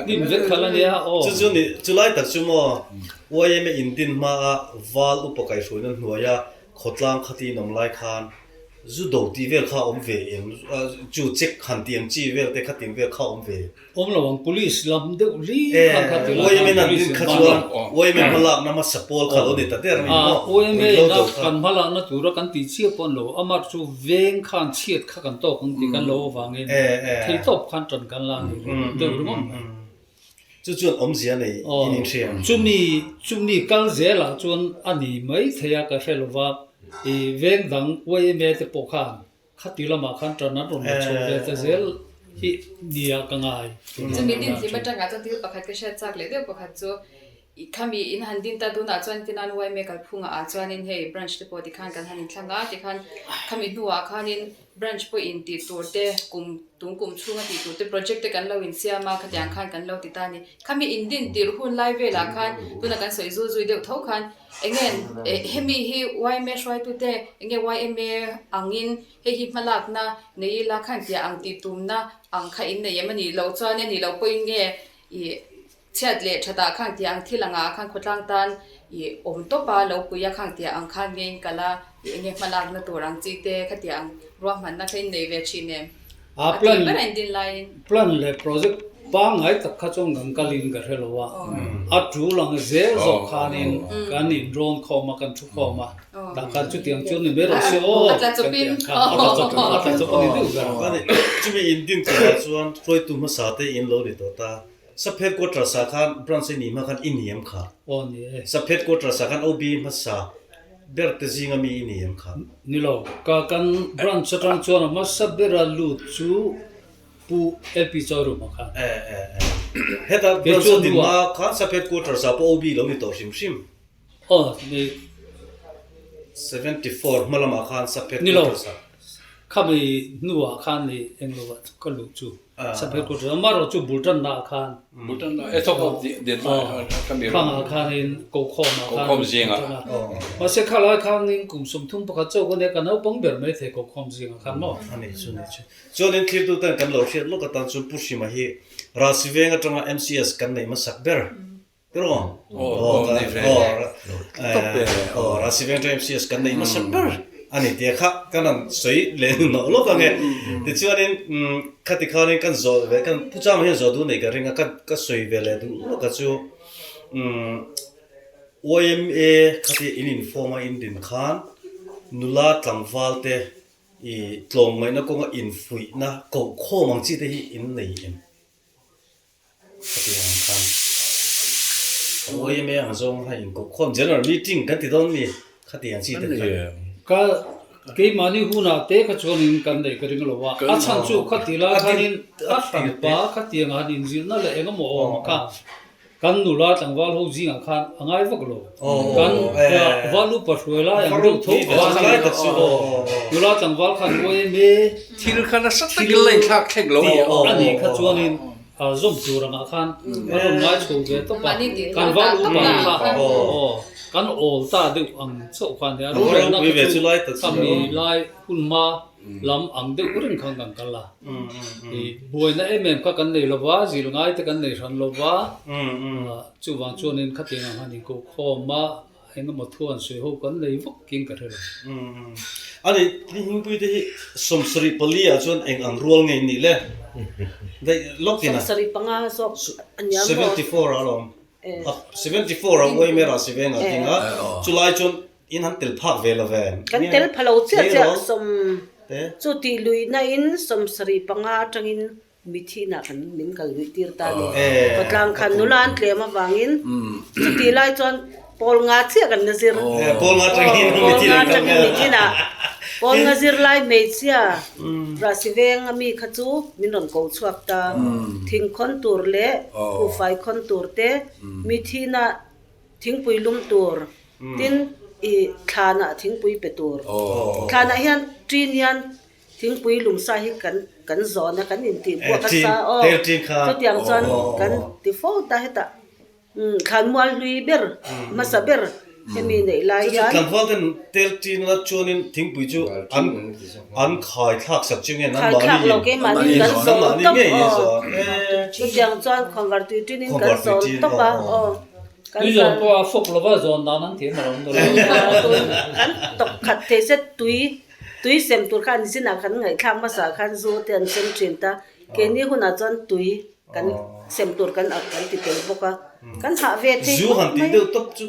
hnim vek kha la nia aw. Chu chu ni, chulai tak chu maw YMA in din hmaa val upa kaihhruaina hnuaia khawtlang khati in awm lai khan zu do tih vel kha a awm ve em? Chu check han tih ang chi vel te khatiang vel kha a awm ve em? Awm lo ang police lam deuh hlim khan kha ti lai khan police in hma lak YMA hmalakna hmasa pawl kha lo ni ta der mai maw? YMA ina kan hmalakna tura kan tih chiah pawh an lo amah chu veng khan chhiat kha kan tawk ang tih kan lo avangin thei tawp khan tan kan la ni deuh ringawt mai. Chu chuan awmzia nei in inhria. Chumi chumi kal zelah chuan a ni mai thei a ka hre lova i veng dang YMA te pawh khan Khati lamah khan tan an rawn la chho ve ta zel hi nia ka ngai. Chumi din hlim atangah chuan thil pakhat ka hriat chak leh deuh pakhat chu i khami in han din ta tunah chuan tinan YMA kalphungah ah chuanin hei branch te pawh tikhan kan han inthlang a tikhan khami hnuah khanin branch pawh in tih tur te kum tung kum chhunga tih tur te project te kan lo insiam a khatiang khan kan lo ti ta a ni. Khami in din tirh hun lai velah khan tuna kan sawi zul zui deuh tho khan Enge hemi hi yma hruaitute enge yma angin hei hi hmalakna nei ila khan tiah ang tih tumna ang kha in nei em a nih loh chuan a nih loh pawhin nge ih chhiat leh thatah khan tiah ang thil angah khan khawtlang tan ih awm tawp a lo pui a khang tiah ang khan nge in kal a ih enge hmalakna tur ang chi te khatiah ang ruahmanna kha in nei ve thin em? A plan plan leh project pangngai tak kha chuan kan kalin ka hre lo a, a tul ang zel zawk khanin kan inrawn khawm a, kan thu khawm a, tah khan chutiang chu ni mai rawh se aw kan ti ang khan a tla chawp a tla chawp a ni deuh ber. Chumi in din turah chuan hruaitu hmasa te in lo ni tawh ta. Sub Headquarters ah khan branch a nih hma khan i ni em kha? Aw ni e. Sub Headquarters ah khan OB hmasa ber te zinga mi i ni em kha? Ni lo, ka kan branch atang chuan a hmasa bera lut chu Pu LP Chawiruma khan. E e e. Heta branch a din hma khan Sub Headquarters ah pawh OB lo ni tawh hrim hrim. Aw ni. 74 hma lamah khan Sub Headquarters ah. Ni lo, khami hnuah khan ni englo ah ka luh chu. Sub Headquarters amaherawh chu bul tanna ah khan. Bul tanna e thawk awk den lai khami ram. Khangah khanin kokhawm ah khan. Kokhawm zingah. Mahse khalai khanin kum 31 chauh ka nia ka naupang ber mai thei kokhawm zingah khan maw. A nei chu nei chu. Chuanin thlirtu ten kan lo hriat lawk atan chuan Pu Hrima hi Ralsiveng atanga MCS kan neih hmasak ber. Rasivenga MCS kan neih hmasa ber a ni tia kha kan han sawi leh nawh lawk ang e. Tichuanin khati khanin kan zawh ve kan Pu Chama hian zawh duh nei ka ring a, ka sawi ve leh duh lawk a chu YMA khati in inform a in din khan nula tlangval te i tlawmngaihna kawnga infuihna kohkhawm ang chi te hi in nei em? Khatiang ang khan a ngawi em em ang zawng kha inkohkhawm general meeting kan ti dawn mi khatiang chi te kha. Ka keimahni hunah te kha chuanin kan neih ka ring lo a, a chhan chu khati lai khanin a hranpa khatiang han inzirna leh eng emaw awm kha kan nula tlangval ho zingah khan a ngai vak lo. Kan val upa hruai lai ang deuh tho khan nula tlangval khan ngawi em em. Thil kha nasa takin la inthlak thleng lo a nih kha chuanin zawm tur angah khan a rawn ngai chho ve tawp a, kan val upa kha kan awl ta deuh ang chauh kha a nia, rorelna kha chu khami lai hun hma lam ang deuh reng khan kan kal a, buaina em em kha kan nei lo va, zil ngai te kan nei hran lo va, chuvang chuanin khatiang ang han inkohkhawm a. Eng emaw thu an sawi ho kan nei vak king ka hre lo. A ni, Hmingpui te hi 74 ah chuan eng ang rual nge in nih le? Daih lawk in a. 75 zawk a nia maw? 74 ah alawm. 74 ah uai mera si veng a ding a, chulai chuan in han tel phak ve lo ve. Kan tel pha lo chiah chiah sawm chu tih luihna in 75 atangin Mithihnah kan min kal luih tir ta a ni. Khawtlang khan nula an tlem avangin chutih lai chuan pawl nga chiah kan la zir. Pawl nga atangin mithinah pawl nga zir lai hmeichhia Rahsi veng a mi kha chu min rawn ko chhuak ta. Thing khawn tur leh buhfai khawn tur te mithinah thingpui lum tur tin ih thlanah thingpui pe tur. Thlanah hian ṭin hian Thingpui lumsa hi kan kan zawn a, kan intih buak a sa aw. Chutiang chuan kan ti fo ta hetah thlanmual hlui ber hmasa ber hemi neih lai hian. Tlangval ten tel tin la chuanin thingpui chu an an khai thlak sak chu nge nan mahni in keimahni kan zawn tawp aw. Chutiang chuan khawnvar tui tinin kan zawn tawp a aw. Tui zawn pawh a fawk lova zawn dan an thiam alawm dawr. Kan tawp khat thei se tui Tui sem tur kha an zinah kan ngaihthlak hmasa khan zu te an sem thin ta, keini hunah chuan tui kan sem tur kan kan ti tel bawk a, kan hah ve thei khawp mai. Zu han tih deuh tawp chu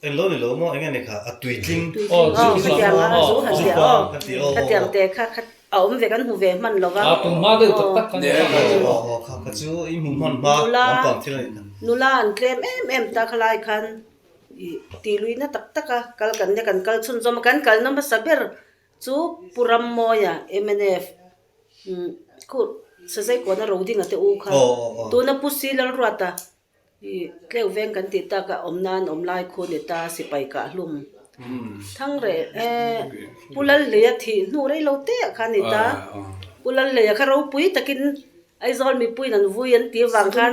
englo ni lo maw eng nge ni kha a tui tling. Aw khatiang a zu han tih aw khatiang te kha kha a awm ve kan hmu ve hman lo va. A tum hma deuh tak tak khan aw kha kha chu i hmu hman hma lampang thil a nih kha. Nula an tlem em em ta khalai khan. Ih tih luihna tak tak a kal kan nia kan kal chhunzawm a kan kalna hmasa ber chu Pu Rammawia mnf umm khu Sazaikuana Rodinga te u kha tuna Pu Silalruata ih tleu veng kan tih tak a awm nan awm lai khu ni ta sipai kah hlum thang reh eh Pu Lalhleia thih hnu rei lo te ah khan ni ta Pu Lalhleia kha ropui takin Aizawl mipuiin an vui an tih avang khan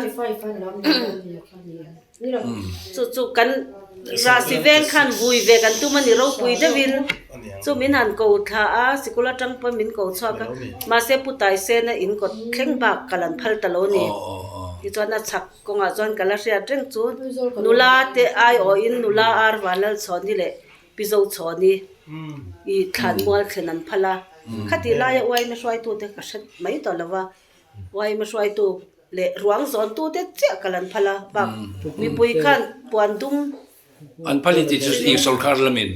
chu chu kan Rahsi veng khan vui ve kan tum a ni ropui deuhin chu min han ko thla a sikul atang pawh min ko chhuak a mahse Pu Taisena in kawt thleng bak kal an phal ta lo a ni tichuan a chhak kawngah chuan ka la hriat reng chu nula te aiawhin nula ar Vanlalchhawni leh Pi Zochhawni i thlan mual thlen an phal a, khatih laia uaima hruaitute ka hre mai tawh lo va, uaima hruaitu leh ruang zawntute chiah kal an phal a, bak mipui khan puan dum An phal i tih chu eng sawrkar lamin?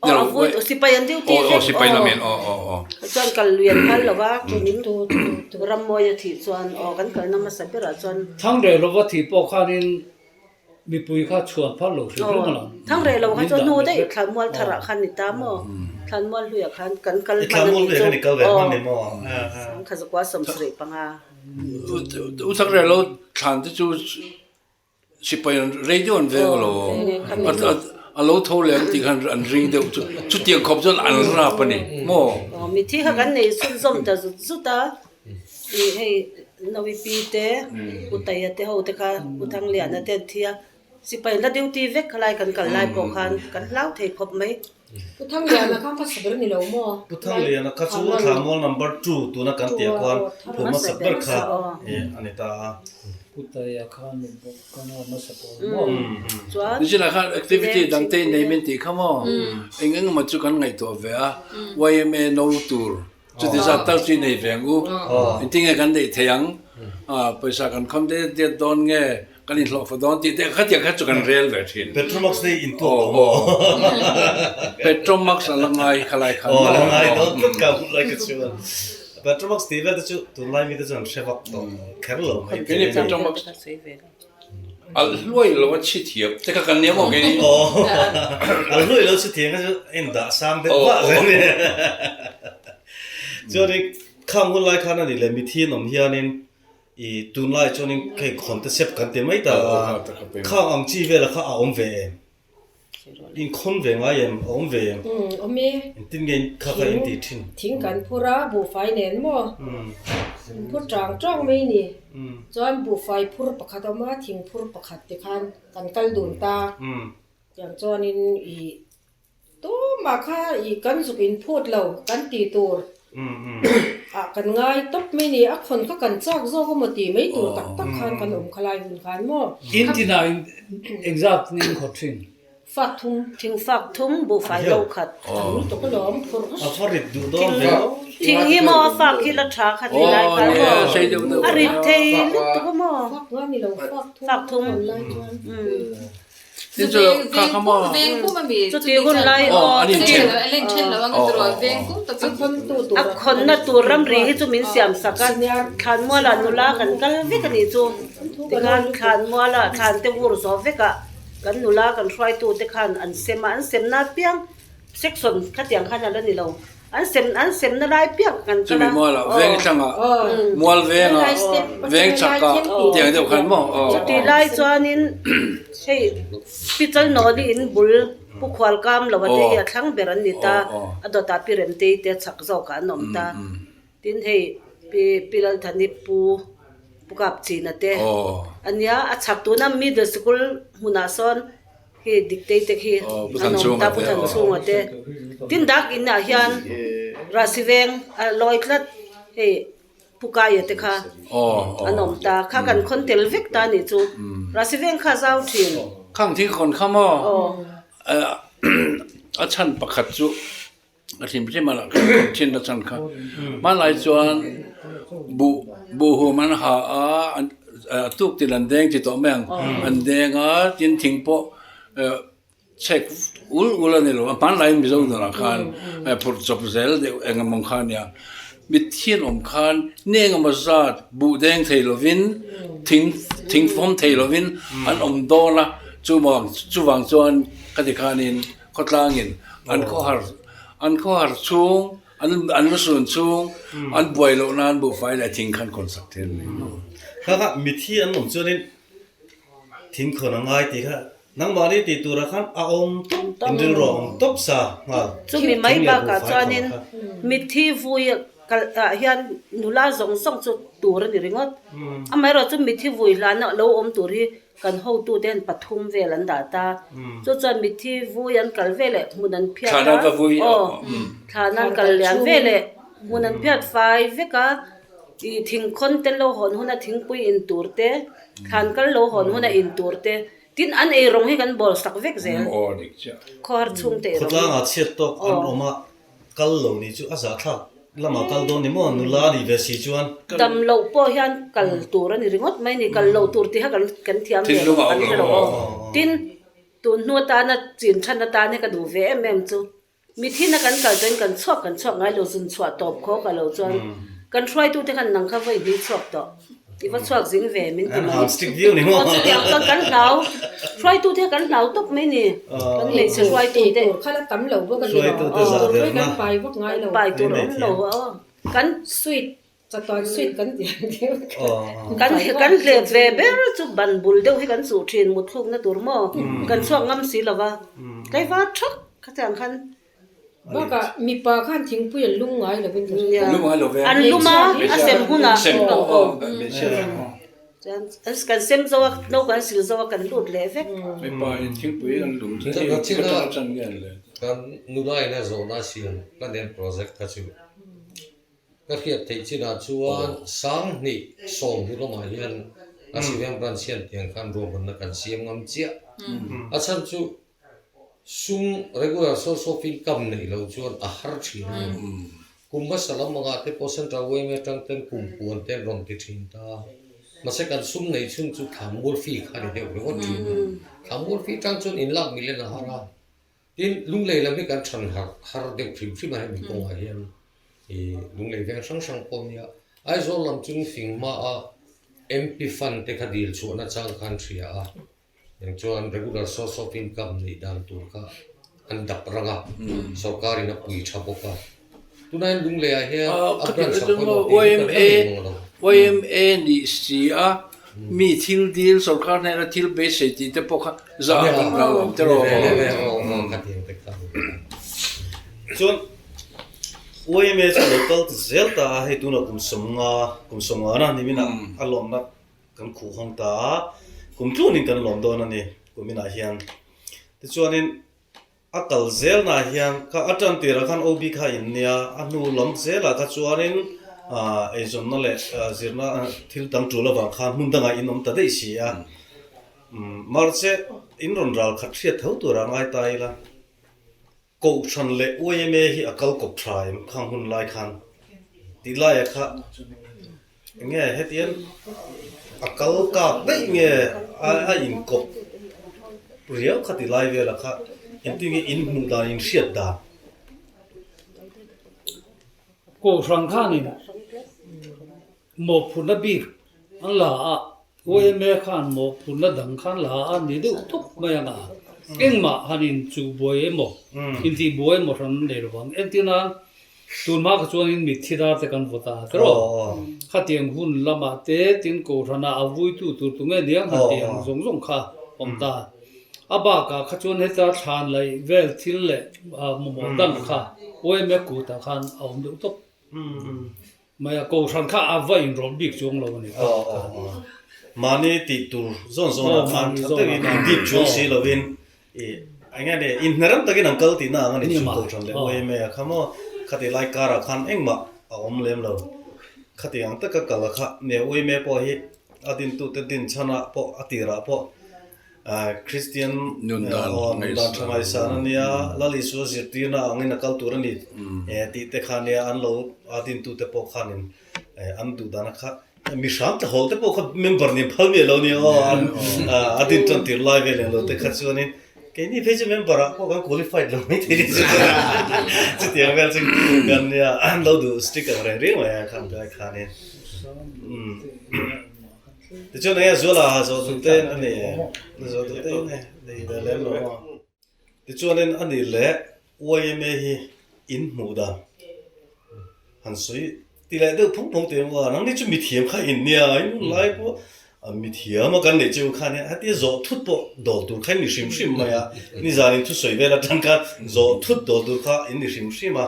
Aw a vui sipai an duty vek aw sipai lamin aw aw aw. Chuan kal lui an phal lo va kumin Rammawi a thih chuan aw kan kalna hmasa berah chuan. Thangreh lova thih pawh khanin mipui kha chhuan phal lo hrim hrim a lang. Thangreh lo kha chuan hnu daih Thlanmual tharah khan ni ta maw Thlanmual hluiah khan kan kal hman a nih chu aw Sangkhazakua 75. U Thangreh lo thlan te chu Sipai an rei deuh an veng alo a lo tho leh an tih khan an ring deuh chu chutiang khawp chuan an rap a ni maw. Aw mithi kha kan nei chhunzawm ta zut zut a ih hei Nawi pi te Pu Taia te ho te kha Pu Thangliana te an thi a sipai la duty vek kha lai kan kal lai pawh khan kan hlau thei khawp mai. Pu Thangliana kha hmasa ber ni lo maw? Pu Thangliana kha chu Thlamual number two tuna kan tih ah khuan phu hmasa ber kha a ni ta a. Pu Taia kha ni bawk ka nga hmasa pawl maw? Chuan Nichina khan activity dang te in nei min tih kha maw? Eng eng emaw chu kan ngaihtuah ve a, yma no tur chuti zat tal chu i nei ve ang u, engtin nge kan neih theih ang, pawisa kan khawn det det dawn nge Kan inhlawhfa dawn tih te khatiang kha chu kan rel ve thin. Petromax te in tuak lo maw? Petromax a la ngai khalai khan maw? Aw a la ngai dawn tlat ka hun lai ka chuan. Petromax tih vel te chu tunlai mi te chuan hre vak tawh kher lo mai thei a ni. Petromax alh hluai lo a chhi thiam te kha kan nia maw keini? Aw alh hluai lo chhi thiam kha chu a indah sang deuh vah zel a ni. Chuanin khang hun lai khan a nih leh mithi an awm hianin I tunlai chuanin hei khawn te sep kan ti mai ta a, khang ang chi vela kha a awm ve em? Inkhawn ve ngai em? A awm ve em? Awm e. Engtin nge kha kha in tih thin? Thing kan phur a, buhfai nen maw? In phur chang chang mai ni. Chuan buhfai phur pakhat a awm a, thing phur pakhat te khan kan kal dun ta. Tiang chuanin i Tumah kha i kan zuk in phut lo kan ti tur ah kan ngai tawp mai ni, a khawn kha kan chak zawk emaw ti mai tur tak tak khan kan awm kha lai hun khan maw. In tinah in engzat in inkhawt thin? Fak thum. Thing fak thum buhfai do khat. Tam lutuk alawm phur kha. A va rit duh dawn ve lo. Thing hi maw a fak hi la tha kha ti lai khan maw a rit thei lutuk emaw. Fak nga ni lo fak thum. Fak thum. Lai chuan. Chutih hun lai aw a khawnna tur ramri hi chu min siam sak a, Thlanmualah nula kan kal vek a nih chu. Tikhan Thlanmualah thlan te vur zawh vekah kan nula kan hruaitute khan an sem a, an semna apiang section khatiang khan a la ni lo. An sem an semna lai piak kan kal a. Chumi mual ah veng thlang ah mual veng ah veng chak ah tiang deuh khan maw aw. Chutih lai chuanin hei Pichal Nawli in bul Pu Khual Kam lo a te hi a thlang ber an ni ta a dawtah Pi Remtei te chak zawk ah an awm ta tin hei Pi Pi Lalthani Pu Pu Kap China te ania a chak tuna middle sikul hmunah sawn Khi Diktei te khi an awm ta Pu Thanchhunga te. Tin dak in ah hian Rahsi veng a lawi tlat hei Pu Kaia te kha an awm ta kha kan khawn tel vek ta nih chu Rahsi veng kha a zau thin. Khang thing khawn kha maw a chhan pakhat chu A hrim hrim a lah khan kawp thin a chan kha. Hmanlai chuan buh buh hum an ha a, a tuk tin an deng ti tawh mai ang. An deng a, tin thing pawh chhek ul ul a ni lo. Hmanlaiin Mizo nunah khan phurh chawp zel deuh eng emaw kha a nia. Mitthi an awm khan ni eng emaw zat buh deng thei lovin thing thing fawm thei lovin an awm dawn a. Chuvang chuan khati khanin Khawtlangin an khawhar an khawhar chhung an an lu sun chhung an buai loh nan buhfai leh thing khan khawn sak thei an ni maw? Kha kha mithi an awm chuanin thing khawn a ngai tih kha nangmahni tih turah khan a awm tawp in rilru a awm tawp sa nghal. Chumi mai bakah chuanin mithi vui kal ah hian nula zawng zawng chu tur a ni ringawt. Amaherawhchu mithi vui hlana lo awm tur hi Kan hotute hian pathum vel an dah ta. Chu chuan mithi vui an kal ve leh hmun an phiat a. Aw, thlan an kal lian ve leh hmun an phiat fai vek a. Ih thingkhawn te lo hawn huna thingpui in tur te, thlan kal lo hawn huna in tur te, tin an ei rawng hi kan bawl sak vek zel. Khawhar chhungte ei rawng hi. Khawtlangah chhiat tawk an awm a. Kal lo nih chu a zahthlak lamah kal dawn ni maw nula nih ve si chuan. Dam loh pawh hian kal tur a ni ringawt mai ni, kal loh tur tih kha kan thiam ve lo, kan hre lo aw. Tin, tun hnu atana chin than atan hi ka duh ve em em chu. Mithina kan kal chuan kan chhuak kan chhuak ngai lo, zun chhuah tawp khaw ka lo chuan kan hruaitute khan nang kha vawi hnih chhuak tawh, i va chhuak zing ve min ti mai. Aw chutiang chuan kan hlau, hruaitute kha kan hlau tawp mai ni, kan hmeichhe hruaitute. Eitur kha la tam lo bawk a ni, eitur hi kan pai vak ngai lo. Pai tur a awm lo aw, kan. Sweet Chatuan sweet kan ti ang deuh. Kan kan hlep ve ber chu ban bul deuh hi kan chuh thin mutthlukna tur maw kan chhuak ngam si lo va, tlaivar thak khatiang khan. Bakah mipa khan thingpui an lum ngai lovin ka hria. An lum a, a sem hunah kan ko. Chuan kan sem zo a, no kan sil zo a kan lut leh vek. Mipa in thingpui an lum chu hei atanga chan nge an le. Kan nula ina zawhna siam plan and project kha chu Ka hriat theih chinah chuan Sanghnih sawmhnih lamah hian a Sivian Branch hian tiang khan ruahmanna kan siam ngam chiah. A chhan chu sum regular source of income neih loh chuan a har thin a ni. Kum hmasa lam angah te pawh Central yma atang ten kum puan te an rawn ti thin ta. Mahse kan sum neih chhun chu Thlanmual fee kha a ni deuh ringawt thin a. Thlanmual fee atang chuan inlak milen a har a. Tin, Lunglei lam hi kan than har har deuh hrim hrim a hemi kawngah hian ih Lunglei veng hrang hrang pawh nia Aizawl lam chu fing hma a MP fund te kha dil chhuahna chang khan hria a, eng chuan regular source of income neih dan tur kha an dap rang a, sorkar in a pui tha bawk a. Tunah hian Lunglei ah hian a branch a pawimawh tih hi kan la nei mawng lo. YMA nih si a, mi thil dil sorkar hnena thil beisei tih te pawh kha zah an hlau ang te rawh. Chuan YMA chu a lo kal ta zel ta a, hei tunah kum sawmnga, kum sawmngana niminah a lawmna kan khuh hawng ta a, kum tlunin kan lawm dawn a ni kuminah hian. Tichuanin A kal zelnaah hian kha a tan tirah khan OB kha in nia, a hnu lam zelah kha chuanin eizawnna leh zirna thil dang tul avang khan hmun dangah in awm ta daih si a. Mahse in rawn ral khat hriat tho tura ngai ta ila, Kohhran leh yma hi a kal kawp tha em khang hun lai khan tih laia kha Enge hetiang a kal kak daih nge a inkawp riau kha ti lai vela kha engtin nge in hmuh dan in hriat dan. Kohhran khanin mawhphurhna bik an la a, yma khan mawhphurhna dang khan la a ni deuh tawp mai ang a, engmah han inchuhbuai emaw intihbuai emaw hran an nei lovang. Entirnan Tun hma kha chuanin mitthi dar te kan vawt a, tiraw? Khatiang hun lamah te tin Kohhranah a vuitu tur tu nge niang han tih ang zawng zawng kha awm ta. A bakah kha chuan heta thlan laih vel thil leh mamawh dang kha yma kutah khan a awm deuh tawp mai a, Kohhran kha a va inrawlh bik chuang lo a ni. Mahni tih tur zawn zawnah khan tha takin an dip chuang si lovin I eng nge ni, inhneram takin an kal tihna ang a ni chu Kohhran leh yma a kha maw, khati lai karah khan engmah a awm lem lo. Khati ang taka kal a kha nia yma pawh hi a dintute din chhanah pawh a tirah pawh Kristian aw nundan tha ngaihsan a nia, Lal Isua zirtirna angin a kal tur a ni tih te kha nia an lo a dintute pawh khanin an duh dan a kha Mi hram tla hawl te pawh kha member nih phal miah lo nia aw an a din tan tir lai vel eng lo te kha chuanin keini phei chu member ah pawh kan qualified lo mai thei ni chu chutiang vel chu kan nia an lo duh strict ang reng reng mai a khan lai khanin tichuan enge Zuala ha zawh duh te a ni zawh duh te in nei ve lem lo a tichuanin a nih leh yma hi in hmuh dan han sawi ti leh deuh phung phung teh maw nangni chu mithiam kha in nia in hun lai pawh mithiam a kan neih cheu kha nia hetia zawh thut pawh dawl tur kha in ni hrim hrim mai a nizan in thusawi vel atang khan zawh thut dawl tur kha in ni hrim hrim a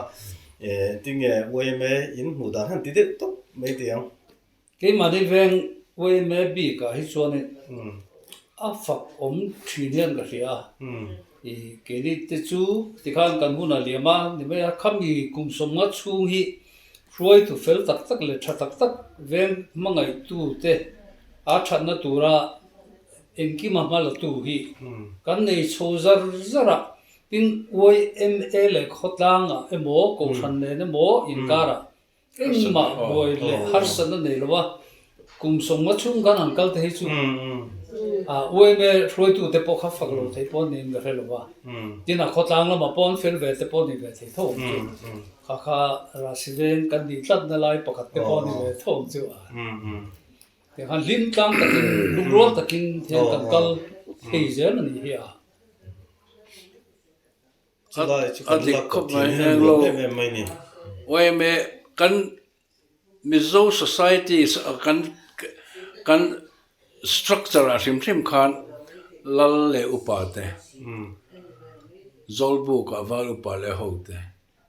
tinge yma in hmuh dan han ti deuh tawp mai teh ang. Keimahni veng yma bikah hi chuanin a fak awm thin hian ka hria a, i keini te chu tikhan kan hun a liam a ni mai a, khami kum sawmnga chhung hi hruaitu fel tak tak leh tha tak tak veng hmangaihtu te a thatna tura engkima hma la tu hi kan nei chho zar zar a, tin yma leh khawtlangah emaw kohhran nen emaw inkarah Engmah buai leh harsatna nei lo a, kum sawmnga chhung khan an kal te hi chu Yma hruaitute pawh kha fak lo thei pawh niin ka hre lo va, tin a khawtlang lamah pawh an fel ve te pawh ni ve thei tho ang chu. Kha kha Rahsi veng kan nih tlatna lai pakhat te pawh ni ve tho ang chu a. Tiangkhan hlim tlang takin, lungrual takin hian kan kal thei zel a nih hi a. A dik khawp mai englo yma kan Mizo society kan kan structure ah hrim hrim khan lal leh upa te Zawlbuk ah val upa leh ho te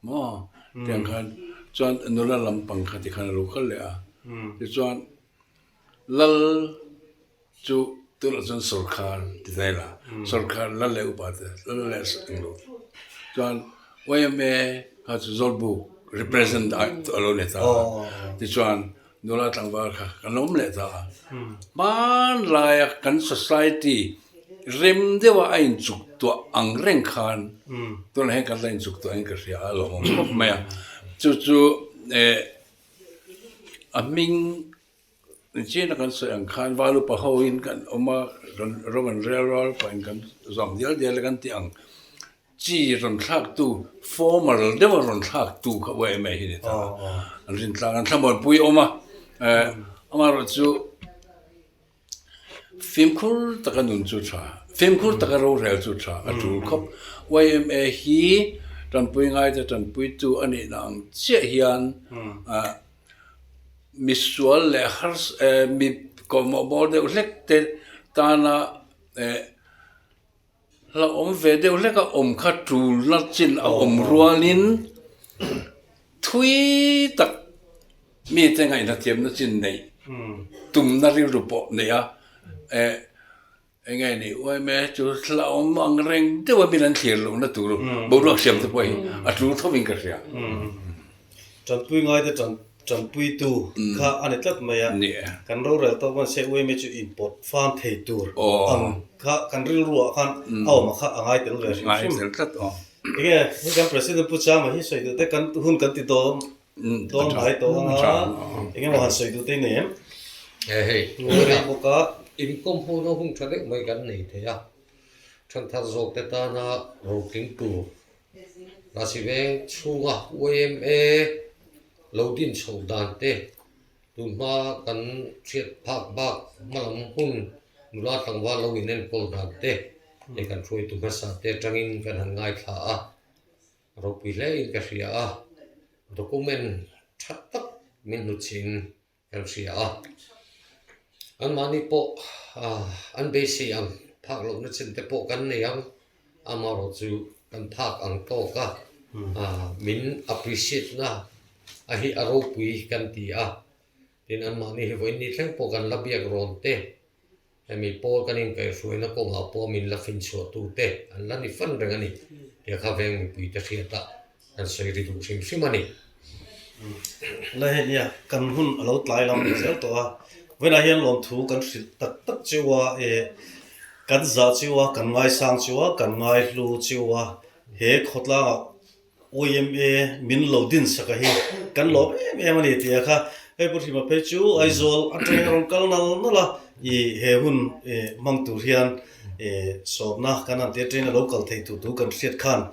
maw tiang khan chuan nula lampang kha tikhan a lo kal leh a tichuan lal Chu tunah chuan sawrkhar ti ta ila, sawrkhar lal leh upa te, lal leh englo chuan yma kha chu Zawlbuk represent a lo ni ta a, tichuan nula tlangval kha kan awm leh ta a. Hmanlaia kan society rem deuha a inchuk tuah ang reng khan tunah hian kan la inchuk tuah in ka hria a, a lawmawm khawp mai a. Chu chu eh a hming Nichina kan sawi ang khan Valupa hoin kan awm a, ram an rel rual pahin kan zawm dial dial a kan tih ang chi rawn thlaktu formal deuha rawn thlaktu kha yma hi a ni ta a, an rintlang an thlamuanpui awm a, amaherawhchu Fimkhur taka nun chu tha, fimkhur taka rorel chu tha a tul khawp. Yma hi tanpui ngaite tanpuitu a nihna ang chiah hian misual leh hars mi kawhmawh bawr deuh hlek te tana Hlauhawm ve deuh hlek a awm kha tulna chin a awm rualin thui tak mite ngaihna thiamna chin neih tumna rilru pawh neih a, eh eng nge ni uaime chu hlauhawm ang reng deuha min an thlir lohna tur boruak siam te pawh hi a tul thovin ka hria. Tanpui ngaite tan Tanpuitu kha a ni tlat mai a, kan rorel tawk hman se uaime chu inpawt fam thei tur ang kha kan rilruah khan a awm a kha a ngai tel ve hrim hrim. Enge hei kan President Pu Chama hi sawi duh te kan hun kan ti dawn dawn hnai tawh ang a, enge maw han sawi duh te i nei em? Hei rei bawk a. Inkawm huna hun tha deuh mai kan nei thei a, thanthar zawk te tana rotling tur Rasi veng chhunga yma lo din chhoh dan te, tunhma kan hriat phak bak hmalam hun nula tlangval lo inenkawl dan te hei kan hruaitu hmasa te atangin kan han ngaithla a, ropui hle in ka hria a, document tha tak min hnutchhin Kan hria a, anmahni pawh an beisei ang phak lohna chin te pawh kan nei ang, amaherawh chu kan phak ang tawk a, min appreciate na a hi a ropui kan ti a, tin anmahni hi vawiin ni thleng pawh kan la biak rawn te. Hemi pawl kan inkaihhruaina kawngah pawh min la finchhuahtu te an la ni fan reng a ni tia kha veng mipui te hriatah kan sawi ri duh hrim hrim a ni. La hei nia, kan hun a lo tlai lam zel tawh a, vawiinah hian lawmthu kan hrilh tak tak cheu a, eh kan zah cheu a, kan ngaisang cheu a, kan ngaihlu cheu a, he khawtlangah Yma min lo din sak a hi kan lawm em em a ni tih a kha hei Pu Hrima phei chu Aizawl atangin a rawn kal nal nal a i he hun hmang tur hian sawmna kan han tir atangin a lo kal thei tur thu kan hriat khan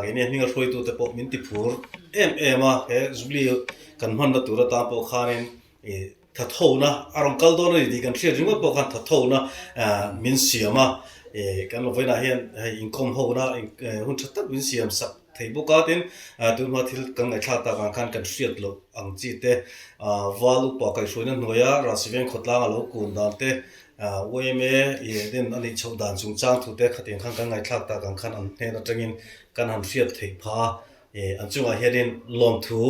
keini a hminga hruaitu te pawh min ti phur em em a he Jubilee kan hmanna tur atan pawh khanin i thathona a rawn kal dawn a ni tih kan hriat ringawt pawh khan thathona min siam a, kan lo vawiinah hian hei inkawm hona hun tha tak min siam sak thei bawk a, tin tunhma thil kan ngaihthlak tak ang khan kan hriat loh ang chi te val upa kaihhruaina hnuaia Rasi Veng khawtlang a lo kun dan te yma den a neih chhoh dan chungchang thu te khatiang khan kan ngaihthlak tak ang khan an hnen atangin kan han hriat theih phah a. An chungah hianin lawmthu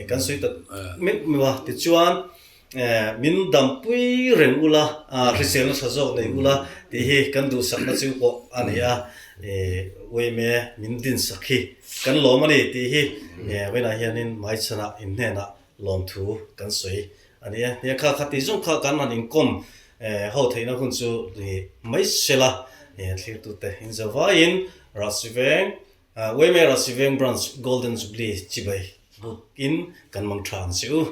kan sawi ta meuh meuh a, tichuan min dampui reng ula, hriselna tha zawk nei ula tih hi kan duhsakna chu pawh a ni a, uaime min dinsak hi kan lawm a ni tih hi vawiinah hianin hmaichhanah inhnenah lawmthu kan sawi a ni a. Nia kha kha tih zawng kha kan han inkawm ho theihna hun chu ni mai sela thlirtute inzavaiin Rahsiveng Yma Rasiveng Branch Golden Jubilee chibai buk in kan mang tha ang che u.